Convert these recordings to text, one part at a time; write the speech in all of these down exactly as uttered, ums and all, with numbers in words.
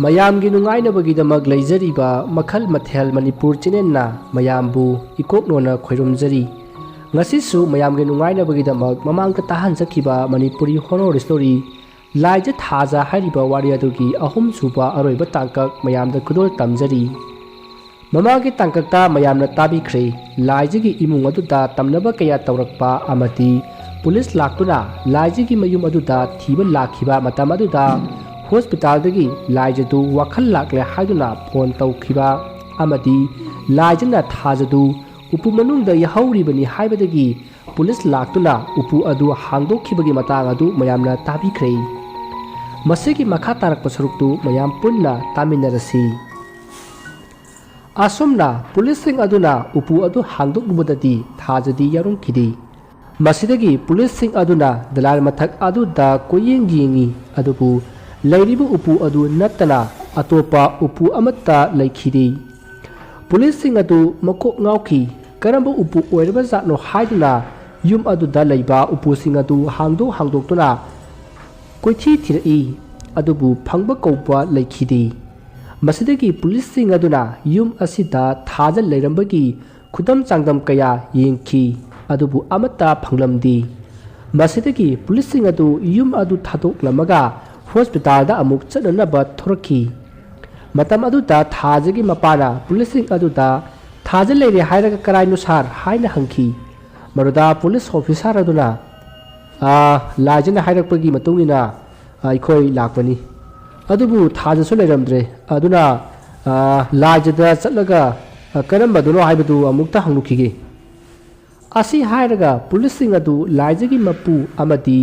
ꯃꯌꯥꯝꯒꯤ ꯅꯨꯡꯉꯥꯏꯅꯕꯒꯤꯗꯃꯛ ꯂꯩꯖꯔꯤꯕ ꯃꯈꯜ ꯃꯊꯦꯜ ꯃꯅꯤꯄꯨꯔ ꯆꯦꯅꯦꯜꯅ ꯃꯌꯥꯝꯕꯨ ꯏꯀꯣꯛꯅꯣꯅ ꯈꯣꯏꯔꯨꯝꯖꯔꯤ꯫ ꯉꯁꯤꯁꯨ ꯃꯌꯥꯝꯒꯤ ꯅꯨꯡꯉꯥꯏꯅꯕꯒꯤꯗꯃꯛ ꯃꯃꯥꯡꯗ ꯇꯥꯍꯟꯖꯈꯤꯕ ꯃꯅꯤꯄꯨꯔꯤ ꯍꯣꯔꯣꯔ ꯁ꯭ꯇꯣꯔꯤ ꯂꯥꯏꯖ ꯊꯥꯖ ꯍꯥꯏꯔꯤꯕ ꯋꯥꯔꯤ ꯑꯗꯨꯒꯤ ꯑꯍꯨꯝꯁꯨꯕ ꯑꯔꯣꯏꯕ ꯇꯥꯡꯀꯛ ꯃꯌꯥꯝꯗ ꯈꯨꯗꯣꯜ ꯇꯝꯖꯔꯤ꯫ ꯃꯃꯥꯡꯒꯤ ꯇꯥꯡꯀꯛꯇ ꯃꯌꯥꯝꯅ ꯇꯥꯕꯤꯈ꯭ꯔꯦ, ꯂꯥꯏꯖꯒꯤ ꯏꯃꯨꯡ ꯑꯗꯨꯗ ꯇꯝꯅꯕ ꯀꯌꯥ ꯇꯧꯔꯛꯄ ꯑꯃꯗꯤ ꯄꯨꯂꯤꯁ ꯂꯥꯛꯇꯨꯅ ꯂꯥꯏꯖꯒꯤ ꯃꯌꯨꯝ ꯑꯗꯨꯗ ꯊꯤꯕ ꯂꯥꯛꯈꯤꯕ ꯃꯇꯝ ꯑꯗꯨꯗ ꯍꯣꯁꯄꯤꯇꯥꯜꯗꯒꯤ ꯂꯥꯏꯖꯗꯨ ꯋꯥꯈꯜ ꯂꯥꯛꯂꯦ ꯍꯥꯏꯗꯨꯅ ꯐꯣꯟ ꯇꯧꯈꯤꯕ ꯑꯃꯗꯤ ꯂꯥꯏꯖꯅ ꯊꯥꯖꯗꯨ ꯎꯄꯨ ꯃꯅꯨꯡꯗ ꯌꯥꯍꯧꯔꯤꯕꯅꯤ ꯍꯥꯏꯕꯗꯒꯤ ꯄꯨꯂꯤꯁ ꯂꯥꯛꯇꯨꯅ ꯎꯄꯨ ꯑꯗꯨ ꯍꯥꯡꯗꯣꯛꯈꯤꯕꯒꯤ ꯃꯇꯥꯡ ꯑꯗꯨ ꯃꯌꯥꯝꯅ ꯇꯥꯕꯤꯈ꯭ꯔꯦ꯫ ꯃꯁꯤꯒꯤ ꯃꯈꯥ ꯇꯥꯔꯛꯄ ꯁꯔꯨꯛꯇꯨ ꯃꯌꯥꯝ ꯄꯨꯟꯅ ꯇꯥꯃꯤꯟꯅꯔꯁꯤ꯫ ꯑꯁꯨꯝꯅ ꯄꯨꯂꯤꯁꯁꯤꯡ ꯑꯗꯨꯅ ꯎꯄꯨ ꯑꯗꯨ ꯍꯥꯡꯗꯣꯛꯂꯨꯕꯗꯗꯤ ꯊꯥꯖꯗꯤ ꯌꯥꯎꯔꯝꯈꯤꯗꯦ꯫ ꯃꯁꯤꯗꯒꯤ ꯄꯨꯂꯤꯁꯁꯤꯡ ꯑꯗꯨꯅ ꯗꯂꯥꯜ ꯃꯊꯛ ꯑꯗꯨꯗ ꯀꯣꯏꯌꯦꯡ ꯌꯦꯡꯉꯤ, ꯑꯗꯨꯕꯨ ꯂꯩꯔꯤꯕ ꯎꯄꯨ ꯑꯗꯨ ꯅꯠꯇꯅ ꯑꯇꯣꯞꯄ ꯎꯄꯨ ꯑꯃꯠꯇ ꯂꯩꯈꯤꯗꯦ꯫ ꯄꯨꯂꯤꯁꯁꯤꯡ ꯑꯗꯨ ꯃꯀꯣꯛ ꯉꯥꯎꯈꯤ꯫ ꯀꯔꯝꯕ ꯎꯄꯨ ꯑꯣꯏꯔꯕꯖꯥꯠꯅꯣ ꯍꯥꯏꯗꯨꯅ ꯌꯨꯝ ꯑꯗꯨꯗ ꯂꯩꯕ ꯎꯄꯨꯁꯤꯡ ꯑꯗꯨ ꯍꯥꯡꯗꯣꯛ ꯍꯥꯡꯗꯣꯛꯇꯨꯅ ꯀꯣꯏꯊꯤ ꯊꯤꯔꯛꯏ, ꯑꯗꯨꯕꯨ ꯐꯪꯕ ꯀꯧꯕ ꯂꯩꯈꯤꯗꯦ꯫ ꯃꯁꯤꯗꯒꯤ ꯄꯨꯂꯤꯁꯁꯤꯡ ꯑꯗꯨꯅ ꯌꯨꯝ ꯑꯁꯤꯗ ꯊꯥꯖ ꯂꯩꯔꯝꯕꯒꯤ ꯈꯨꯗꯝ ꯆꯥꯡꯗꯝ ꯀꯌꯥ ꯌꯦꯡꯈꯤ, ꯑꯗꯨꯕꯨ ꯑꯃꯠꯇ ꯐꯪꯂꯝꯗꯦ꯫ ꯃꯁꯤꯗꯒꯤ ꯄꯨꯂꯤꯁꯁꯤꯡ ꯑꯗꯨ ꯌꯨꯝ ꯑꯗꯨ ꯊꯥꯗꯣꯛꯂꯝꯃꯒ ꯍꯣꯁꯄꯤꯇꯥꯜꯗ ꯑꯃꯨꯛ ꯆꯠꯅꯅꯕ ꯊꯣꯔꯛꯈꯤ꯫ ꯃꯇꯝ ꯑꯗꯨꯗ ꯊꯥꯖꯒꯤ ꯃꯄꯥꯅ ꯄꯨꯂꯤꯁꯁꯤꯡ ꯑꯗꯨꯗ "ꯊꯥꯖ ꯂꯩꯔꯦ ꯍꯥꯏꯔꯒ ꯀꯔꯥꯏꯅꯣ ꯁꯥꯔ?" ꯍꯥꯏꯅ ꯍꯪꯈꯤ꯫ ꯃꯗꯨꯗ ꯄꯨꯂꯤꯁ ꯑꯣꯐꯤꯁꯥꯔ ꯑꯗꯨꯅ, "ꯑꯥ, ꯂꯥꯏꯖꯅ ꯍꯥꯏꯔꯛꯄꯒꯤ ꯃꯇꯨꯡ ꯏꯟꯅ ꯑꯩꯈꯣꯏ ꯂꯥꯛꯄꯅꯤ꯫ ꯑꯗꯨꯕꯨ ꯊꯥꯖꯁꯨ ꯂꯩꯔꯝꯗ꯭ꯔꯦ꯫ ꯑꯗꯨꯅ, ꯑꯥ, ꯂꯥꯏꯖꯗ ꯆꯠꯂꯒ, ꯑꯥ, ꯀꯔꯝꯕꯗꯨꯅꯣ ꯍꯥꯏꯕꯗꯨ ꯑꯃꯨꯛꯇ ꯍꯪꯂꯨꯈꯤꯒꯦ꯫" ꯑꯁꯤ ꯍꯥꯏꯔꯒ ꯄꯨꯂꯤꯁꯁꯤꯡ ꯑꯗꯨ ꯂꯥꯏꯖꯒꯤ ꯃꯄꯨ ꯑꯃꯗꯤ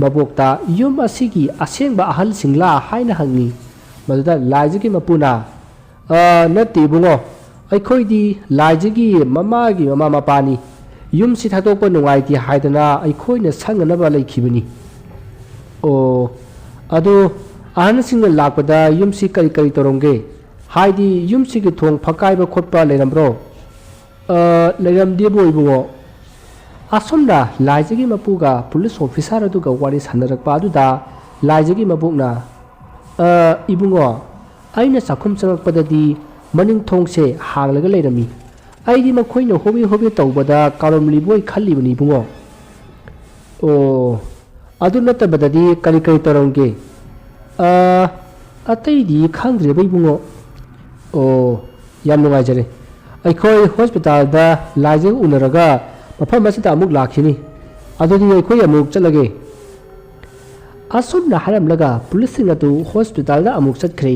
ꯃꯕꯣꯛꯇ ꯌꯨꯝ ꯑꯁꯤꯒꯤ ꯑꯁꯦꯡꯕ ꯑꯍꯜꯁꯤꯡꯂꯥ ꯍꯥꯏꯅ ꯍꯪꯉꯤ꯫ ꯃꯗꯨꯗ ꯂꯥꯏꯖꯒꯤ ꯃꯄꯨꯅ, "ꯑ, ꯅꯠꯇꯦ ꯏꯕꯨꯡꯉꯣ, ꯑꯩꯈꯣꯏꯗꯤ ꯂꯥꯏꯖꯒꯤ ꯃꯃꯥꯒꯤ ꯃꯃꯥ ꯃꯄꯥꯅꯤ꯫ ꯌꯨꯝꯁꯤ ꯊꯥꯗꯣꯛꯄ ꯅꯨꯡꯉꯥꯏꯇꯦ ꯍꯥꯏꯗꯅ ꯑꯩꯈꯣꯏꯅ ꯁꯪꯅꯅꯕ ꯂꯩꯈꯤꯕꯅꯤ꯫" "ꯑꯣ, ꯑꯗꯨ ꯑꯍꯟꯁꯤꯡꯅ ꯂꯥꯛꯄꯗ ꯌꯨꯝꯁꯤ ꯀꯔꯤ ꯀꯔꯤ ꯇꯧꯔꯝꯒꯦ? ꯍꯥꯏꯗꯤ ꯌꯨꯝꯁꯤꯒꯤ ꯊꯣꯡ ꯐꯛꯀꯥꯏꯕ ꯈꯣꯠꯄ ꯂꯩꯔꯝꯕ꯭ꯔꯣ?" "ꯑ, ꯂꯩꯔꯝꯗꯦꯕꯣ ꯏꯕꯨꯡꯉꯣ꯫" ꯑꯁꯨꯝꯅ ꯂꯥꯏꯖꯒꯤ ꯃꯄꯨꯒ ꯄꯨꯂꯤꯁ ꯑꯣꯐꯤꯁꯥꯔ ꯑꯗꯨꯒ ꯋꯥꯔꯤ ꯁꯥꯟꯅꯔꯛꯄ ꯑꯗꯨꯗ ꯂꯥꯏꯖꯒꯤ ꯃꯕꯣꯛꯅ, "ꯑ, ꯏꯕꯨꯡꯉꯣ, ꯑꯩꯅ ꯆꯥꯛꯈꯨꯝ ꯆꯪꯉꯛꯄꯗꯗꯤ ꯃꯅꯤꯡ ꯊꯣꯡꯁꯦ ꯍꯥꯡꯂꯒ ꯂꯩꯔꯝꯃꯤ꯫ ꯑꯩꯗꯤ ꯃꯈꯣꯏꯅ ꯍꯣꯕꯦ ꯍꯣꯕꯦ ꯇꯧꯕꯗ ꯀꯥꯔꯣꯝꯂꯤꯕꯣꯏ ꯈꯜꯂꯤꯕꯅꯤ ꯏꯕꯨꯡꯉꯣ꯫ ꯑꯣ, ꯑꯗꯨ ꯅꯠꯇꯕꯗꯗꯤ ꯀꯔꯤ ꯀꯔꯤ ꯇꯧꯔꯝꯒꯦ? ꯑꯥ, ꯑꯇꯩꯗꯤ ꯈꯪꯗ꯭ꯔꯦꯕ ꯏꯕꯨꯡꯉꯣ꯫ ꯑꯣ, ꯌꯥꯝ ꯅꯨꯡꯉꯥꯏꯖꯔꯦ꯫ ꯑꯩꯈꯣꯏ ꯍꯣꯁꯄꯤꯇꯥꯜꯗ ꯂꯥꯏꯖꯒ ꯎꯅꯔꯒ ꯃꯐꯝ ꯑꯁꯤꯗ ꯑꯃꯨꯛ ꯂꯥꯛꯈꯤꯅꯤ꯫ ꯑꯗꯨꯗꯤ ꯑꯩꯈꯣꯏ ꯑꯃꯨꯛ ꯆꯠꯂꯒꯦ꯫ ꯑꯁꯨꯝꯅ ꯍꯥꯏꯔꯝꯂꯒ ꯄꯨꯂꯤꯁꯁꯤꯡ ꯑꯗꯨ ꯍꯣꯁꯄꯤꯇꯥꯜꯗ ꯑꯃꯨꯛ ꯆꯠꯈ꯭ꯔꯦ꯫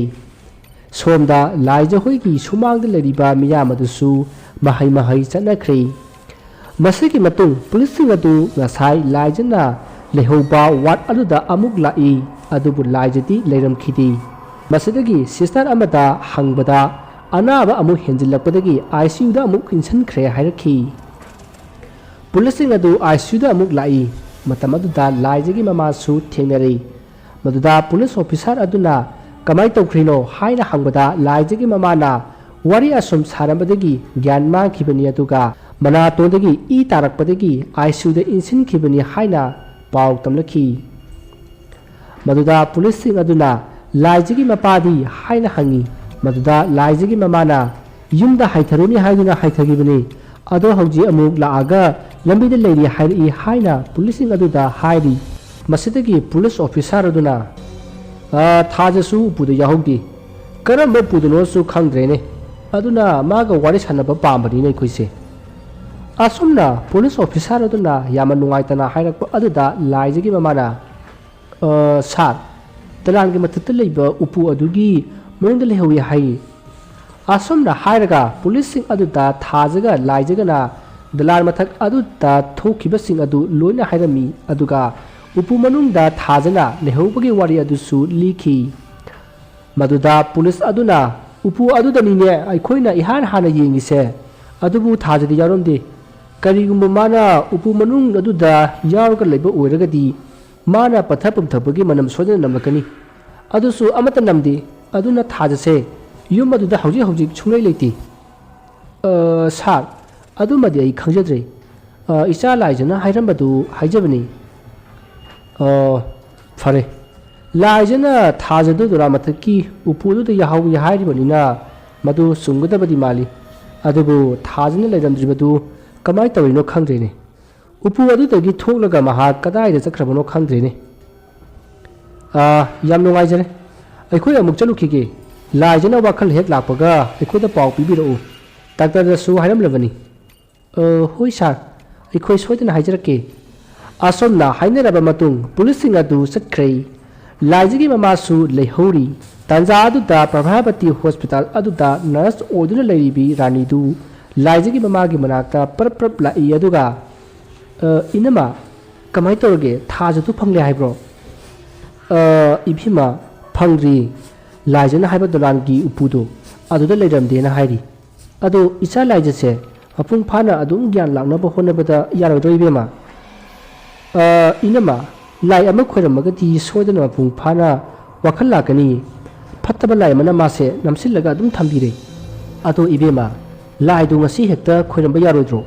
ꯁꯣꯝꯗ ꯂꯥꯏꯖ ꯍꯣꯏꯒꯤ ꯁꯨꯃꯥꯡꯗ ꯂꯩꯔꯤꯕ ꯃꯤꯌꯥꯝ ꯑꯗꯨꯁꯨ ꯃꯍꯩ ꯃꯍꯩ ꯆꯠꯅꯈ꯭ꯔꯦ꯫ ꯃꯁꯤꯒꯤ ꯃꯇꯨꯡ ꯄꯨꯂꯤꯁꯁꯤꯡ ꯑꯗꯨ ꯉꯁꯥꯏ ꯂꯥꯏꯖꯅ ꯂꯩꯍꯧꯕ ꯋꯥꯔꯗ ꯑꯗꯨꯗ ꯑꯃꯨꯛ ꯂꯥꯛꯏ, ꯑꯗꯨꯕꯨ ꯂꯥꯏꯖꯗꯤ ꯂꯩꯔꯝꯈꯤꯗꯦ꯫ ꯃꯁꯤꯗꯒꯤ ꯁꯤꯁꯇꯔ ꯑꯃꯗ ꯍꯪꯕꯗ ꯑꯅꯥꯕ ꯑꯃꯨꯛ ꯍꯦꯟꯖꯤꯜꯂꯛꯄꯗꯒꯤ ꯑꯥꯏ ꯁꯤ ꯌꯨꯗ ꯑꯃꯨꯛ ꯏꯟꯁꯤꯟꯈ꯭ꯔꯦ ꯍꯥꯏꯔꯛꯈꯤ꯫ ꯄꯨꯂꯤꯁꯁꯤꯡ ꯑꯗꯨ ꯑꯥꯏ ꯁꯤ ꯌꯨꯗ ꯑꯃꯨꯛ ꯂꯥꯛꯏ꯫ ꯃꯇꯝ ꯑꯗꯨꯗ ꯂꯥꯏꯖꯒꯤ ꯃꯃꯥꯁꯨ ꯊꯦꯡꯅꯔꯦ꯫ ꯃꯗꯨꯗ ꯄꯨꯂꯤꯁ ꯑꯣꯐꯤꯁꯥꯔ ꯑꯗꯨꯅ ꯀꯃꯥꯏ ꯇꯧꯈ꯭ꯔꯤꯅꯣ ꯍꯥꯏꯅ ꯍꯪꯕꯗ ꯂꯥꯏꯖꯒꯤ ꯃꯃꯥꯅ ꯋꯥꯔꯤ ꯑꯁꯨꯝ ꯁꯥꯔꯝꯕꯗꯒꯤ ꯒ꯭ꯌꯥꯟ ꯃꯥꯡꯈꯤꯕꯅꯤ, ꯑꯗꯨꯒ ꯃꯅꯥꯇꯣꯟꯗꯒꯤ ꯏ ꯇꯥꯔꯛꯄꯗꯒꯤ ꯑꯥꯏ ꯁꯤ ꯌꯨꯗ ꯏꯟꯁꯤꯟꯈꯤꯕꯅꯤ ꯍꯥꯏꯅ ꯄꯥꯎ ꯇꯝꯂꯛꯈꯤ꯫ ꯃꯗꯨꯗ ꯄꯨꯂꯤꯁꯁꯤꯡ ꯑꯗꯨꯅ ꯂꯥꯏꯖꯒꯤ ꯃꯄꯥꯗꯤ ꯍꯥꯏꯅ ꯍꯪꯉꯤ꯫ ꯃꯗꯨꯗ ꯂꯥꯏꯖꯒꯤ ꯃꯃꯥꯅ ꯌꯨꯝꯗ ꯍꯥꯏꯊꯔꯨꯅꯤ ꯍꯥꯏꯗꯨꯅ ꯍꯥꯏꯊꯈꯤꯕꯅꯤ꯫ ꯑꯗꯣ ꯍꯧꯖꯤꯛ ꯑꯃꯨꯛ ꯂꯥꯛꯑꯒ ꯂꯝꯕꯤꯗ ꯂꯩꯔꯤ ꯍꯥꯏꯔꯛꯏ ꯍꯥꯏꯅ ꯄꯨꯂꯤꯁꯁꯤꯡ ꯑꯗꯨꯗ ꯍꯥꯏꯔꯤ꯫ ꯃꯁꯤꯗꯒꯤ ꯄꯨꯂꯤꯁ ꯑꯣꯐꯤꯁꯥꯔ ꯑꯗꯨꯅ, "ꯑ, ꯊꯥꯖꯁꯨ ꯎꯄꯨꯗ ꯌꯥꯎꯍꯧꯗꯦ꯫ ꯀꯔꯝꯕ ꯎꯄꯨꯗꯅꯣꯁꯨ ꯈꯪꯗ꯭ꯔꯦꯅꯦ꯫ ꯑꯗꯨꯅ ꯃꯥꯒ ꯋꯥꯔꯤ ꯁꯥꯟꯅꯕ ꯄꯥꯝꯕꯅꯤꯅꯦ ꯑꯩꯈꯣꯏꯁꯦ"꯫ ꯑꯁꯨꯝꯅ ꯄꯨꯂꯤꯁ ꯑꯣꯐꯤꯁꯥꯔ ꯑꯗꯨꯅ ꯌꯥꯝꯅ ꯅꯨꯡꯉꯥꯏꯇꯅ ꯍꯥꯏꯔꯛꯄ ꯑꯗꯨꯗ ꯂꯥꯏꯖꯒꯤ ꯃꯃꯥꯅ, "ꯑ, ꯁꯥꯔ, ꯗꯂꯥꯟꯒꯤ ꯃꯊꯛꯇ ꯂꯩꯕ ꯎꯄꯨ ꯑꯗꯨꯒꯤ ꯃꯅꯨꯡꯗ ꯂꯩꯍꯧꯏ ꯍꯥꯏꯌꯦ"꯫ ꯑꯁꯨꯝꯅ ꯍꯥꯏꯔꯒ ꯄꯨꯂꯤꯁꯁꯤꯡ ꯑꯗꯨꯗ ꯊꯥꯖꯒ ꯂꯥꯏꯖꯒꯅ ꯗꯂꯥꯟ ꯃꯊꯛ ꯑꯗꯨꯗ ꯊꯣꯛꯈꯤꯕꯁꯤꯡ ꯑꯗꯨ ꯂꯣꯏꯅ ꯍꯥꯏꯔꯝꯃꯤ, ꯑꯗꯨꯒ ꯎꯄꯨ ꯃꯅꯨꯡꯗ ꯊꯥꯖꯅ ꯂꯩꯍꯧꯕꯒꯤ ꯋꯥꯔꯤ ꯑꯗꯨꯁꯨ ꯂꯤꯈꯤ꯫ ꯃꯗꯨꯗ ꯄꯨꯂꯤꯁ ꯑꯗꯨꯅ, "ꯎꯄꯨ ꯑꯗꯨꯗꯅꯤꯅꯦ ꯑꯩꯈꯣꯏꯅ ꯏꯍꯥꯟ ꯍꯥꯟꯅ ꯌꯦꯡꯉꯤꯁꯦ, ꯑꯗꯨꯕꯨ ꯊꯥꯖꯗꯤ ꯌꯥꯎꯔꯝꯗꯦ꯫ ꯀꯔꯤꯒꯨꯝꯕ ꯃꯥꯅ ꯎꯄꯨ ꯃꯅꯨꯡ ꯑꯗꯨꯗ ꯌꯥꯎꯔꯒ ꯂꯩꯕ ꯑꯣꯏꯔꯒꯗꯤ, ꯃꯥꯅ ꯄꯠꯊ ꯄꯨꯝꯊꯕꯒꯤ ꯃꯅꯝ ꯁꯣꯏꯗꯅ ꯅꯝꯂꯛꯀꯅꯤ꯫ ꯑꯗꯨꯁꯨ ꯑꯃꯠꯇ ꯅꯝꯗꯦ꯫ ꯑꯗꯨꯅ ꯊꯥꯖꯁꯦ ꯌꯨꯝ ꯑꯗꯨꯗ ꯍꯧꯖꯤꯛ ꯍꯧꯖꯤꯛ ꯁꯨꯡꯂꯩ ꯂꯩꯇꯦ"꯫ "ꯑ, ꯁꯥꯔ, ꯑꯗꯨꯃꯗꯤ ꯑꯩ ꯈꯪꯖꯗ꯭ꯔꯦ꯫ ꯑ, ꯏꯆꯥ ꯂꯥꯏꯖꯅ ꯍꯥꯏꯔꯝꯕꯗꯨ ꯍꯥꯏꯖꯕꯅꯤ"꯫ "ꯑ, ꯐꯔꯦ꯫ ꯂꯥꯏꯖꯅ ꯊꯥꯖꯗꯨ ꯗꯣꯂꯥꯟ ꯃꯊꯛꯀꯤ ꯎꯄꯨ ꯑꯗꯨꯗ ꯌꯥꯍꯧꯏ ꯍꯥꯏꯔꯤꯕꯅꯤꯅ ꯃꯗꯨ ꯆꯨꯝꯒꯗꯕꯗꯤ ꯃꯥꯜꯂꯤ꯫ ꯑꯗꯨꯕꯨ ꯊꯥꯖꯅ ꯂꯩꯔꯝꯗ꯭ꯔꯤꯕꯗꯨ ꯀꯃꯥꯏ ꯇꯧꯔꯤꯅꯣ ꯈꯪꯗ꯭ꯔꯦꯅꯦ꯫ ꯎꯄꯨ ꯑꯗꯨꯗꯒꯤ ꯊꯣꯛꯂꯒ ꯃꯍꯥꯛ ꯀꯗꯥꯏꯗ ꯆꯠꯈ꯭ꯔꯕꯅꯣ ꯈꯪꯗ꯭ꯔꯦꯅꯦ꯫ ꯑꯥ, ꯌꯥꯝ ꯅꯨꯡꯉꯥꯏꯖꯔꯦ꯫ ꯑꯩꯈꯣꯏ ꯑꯃꯨꯛ ꯆꯠꯂꯨꯈꯤꯒꯦ꯫ ꯂꯥꯏꯖꯅ ꯋꯥꯈꯜ ꯍꯦꯛ ꯂꯥꯛꯄꯒ ꯑꯩꯈꯣꯏꯗ ꯄꯥꯎ ꯄꯤꯕꯤꯔꯛꯎ꯫ ꯗꯥꯛꯇꯔꯗꯁꯨ ꯍꯥꯏꯔꯝꯂꯕꯅꯤ꯫ "ꯑ, ꯍꯣꯏ ꯁꯥꯔ, ꯑꯩꯈꯣꯏ ꯁꯣꯏꯗꯅ ꯍꯥꯏꯖꯔꯛꯀꯦ꯫" ꯑꯁꯣꯝꯅ ꯍꯥꯏꯅꯔꯕ ꯃꯇꯨꯡ ꯄꯨꯂꯤꯁꯁꯤꯡ ꯑꯗꯨ ꯆꯠꯈ꯭ꯔꯦ꯫ ꯂꯥꯏꯖꯒꯤ ꯃꯃꯥꯁꯨ ꯂꯩꯍꯧꯔꯤ꯫ ꯇꯥꯟꯖꯥ ꯑꯗꯨꯗ ꯄ꯭ꯔꯚꯥꯕꯇꯤ ꯍꯣꯁꯄꯤꯇꯥꯜ ꯑꯗꯨꯗ ꯅꯔꯁ ꯑꯣꯏꯗꯨꯅ ꯂꯩꯔꯤꯕꯤ ꯔꯥꯅꯤꯗꯨ ꯂꯥꯏꯖꯒꯤ ꯃꯃꯥꯒꯤ ꯃꯅꯥꯛꯇ ꯄꯔꯞ ꯄꯔꯞ ꯂꯥꯛꯏ, ꯑꯗꯨꯒ, "ꯑ, ꯏꯅꯝꯃ, ꯀꯃꯥꯏ ꯇꯧꯔꯒꯦ? ꯊꯥꯖꯗꯨ ꯐꯪꯂꯦ ꯍꯥꯏꯕ꯭ꯔꯣ?" "ꯑ, ꯏꯕꯦꯝꯃ, ꯐꯪꯗ꯭ꯔꯤ꯫ ꯂꯥꯏꯖꯅ ꯍꯥꯏꯕ ꯗꯣꯂꯥꯟꯒꯤ ꯎꯄꯨꯗꯨ ꯑꯗꯨꯗ ꯂꯩꯔꯝꯗꯦꯅ ꯍꯥꯏꯔꯤ꯫" "ꯑꯗꯣ ꯏꯆꯥ ꯂꯥꯏꯖꯁꯦ ꯃꯄꯨꯡ ꯐꯥꯅ ꯑꯗꯨꯝ ꯒ꯭ꯌꯥꯟ ꯂꯥꯛꯅꯕ ꯍꯣꯠꯅꯕꯗ ꯌꯥꯔꯣꯏꯗ꯭ꯔꯣ, ꯏꯕꯦꯝꯃ?" "ꯑ, ꯏꯅꯝꯃ, ꯂꯥꯏ ꯑꯃ ꯈꯣꯏꯔꯝꯃꯒꯗꯤ ꯁꯣꯏꯗꯅ ꯃꯄꯨꯡ ꯐꯥꯅ ꯋꯥꯈꯜ ꯂꯥꯛꯀꯅꯤ꯫ ꯐꯠꯇꯕ ꯂꯥꯏ ꯑꯃꯅ ꯃꯥꯁꯦ ꯅꯝꯁꯤꯜꯂꯒ ꯑꯗꯨꯝ ꯊꯝꯕꯤꯔꯦ꯫" "ꯑꯗꯣ ꯏꯕꯦꯝꯃ, ꯂꯥꯏꯗꯨ ꯉꯁꯤ ꯍꯦꯛꯇ ꯈꯣꯏꯔꯝꯕ ꯌꯥꯔꯣꯏꯗ꯭ꯔꯣ?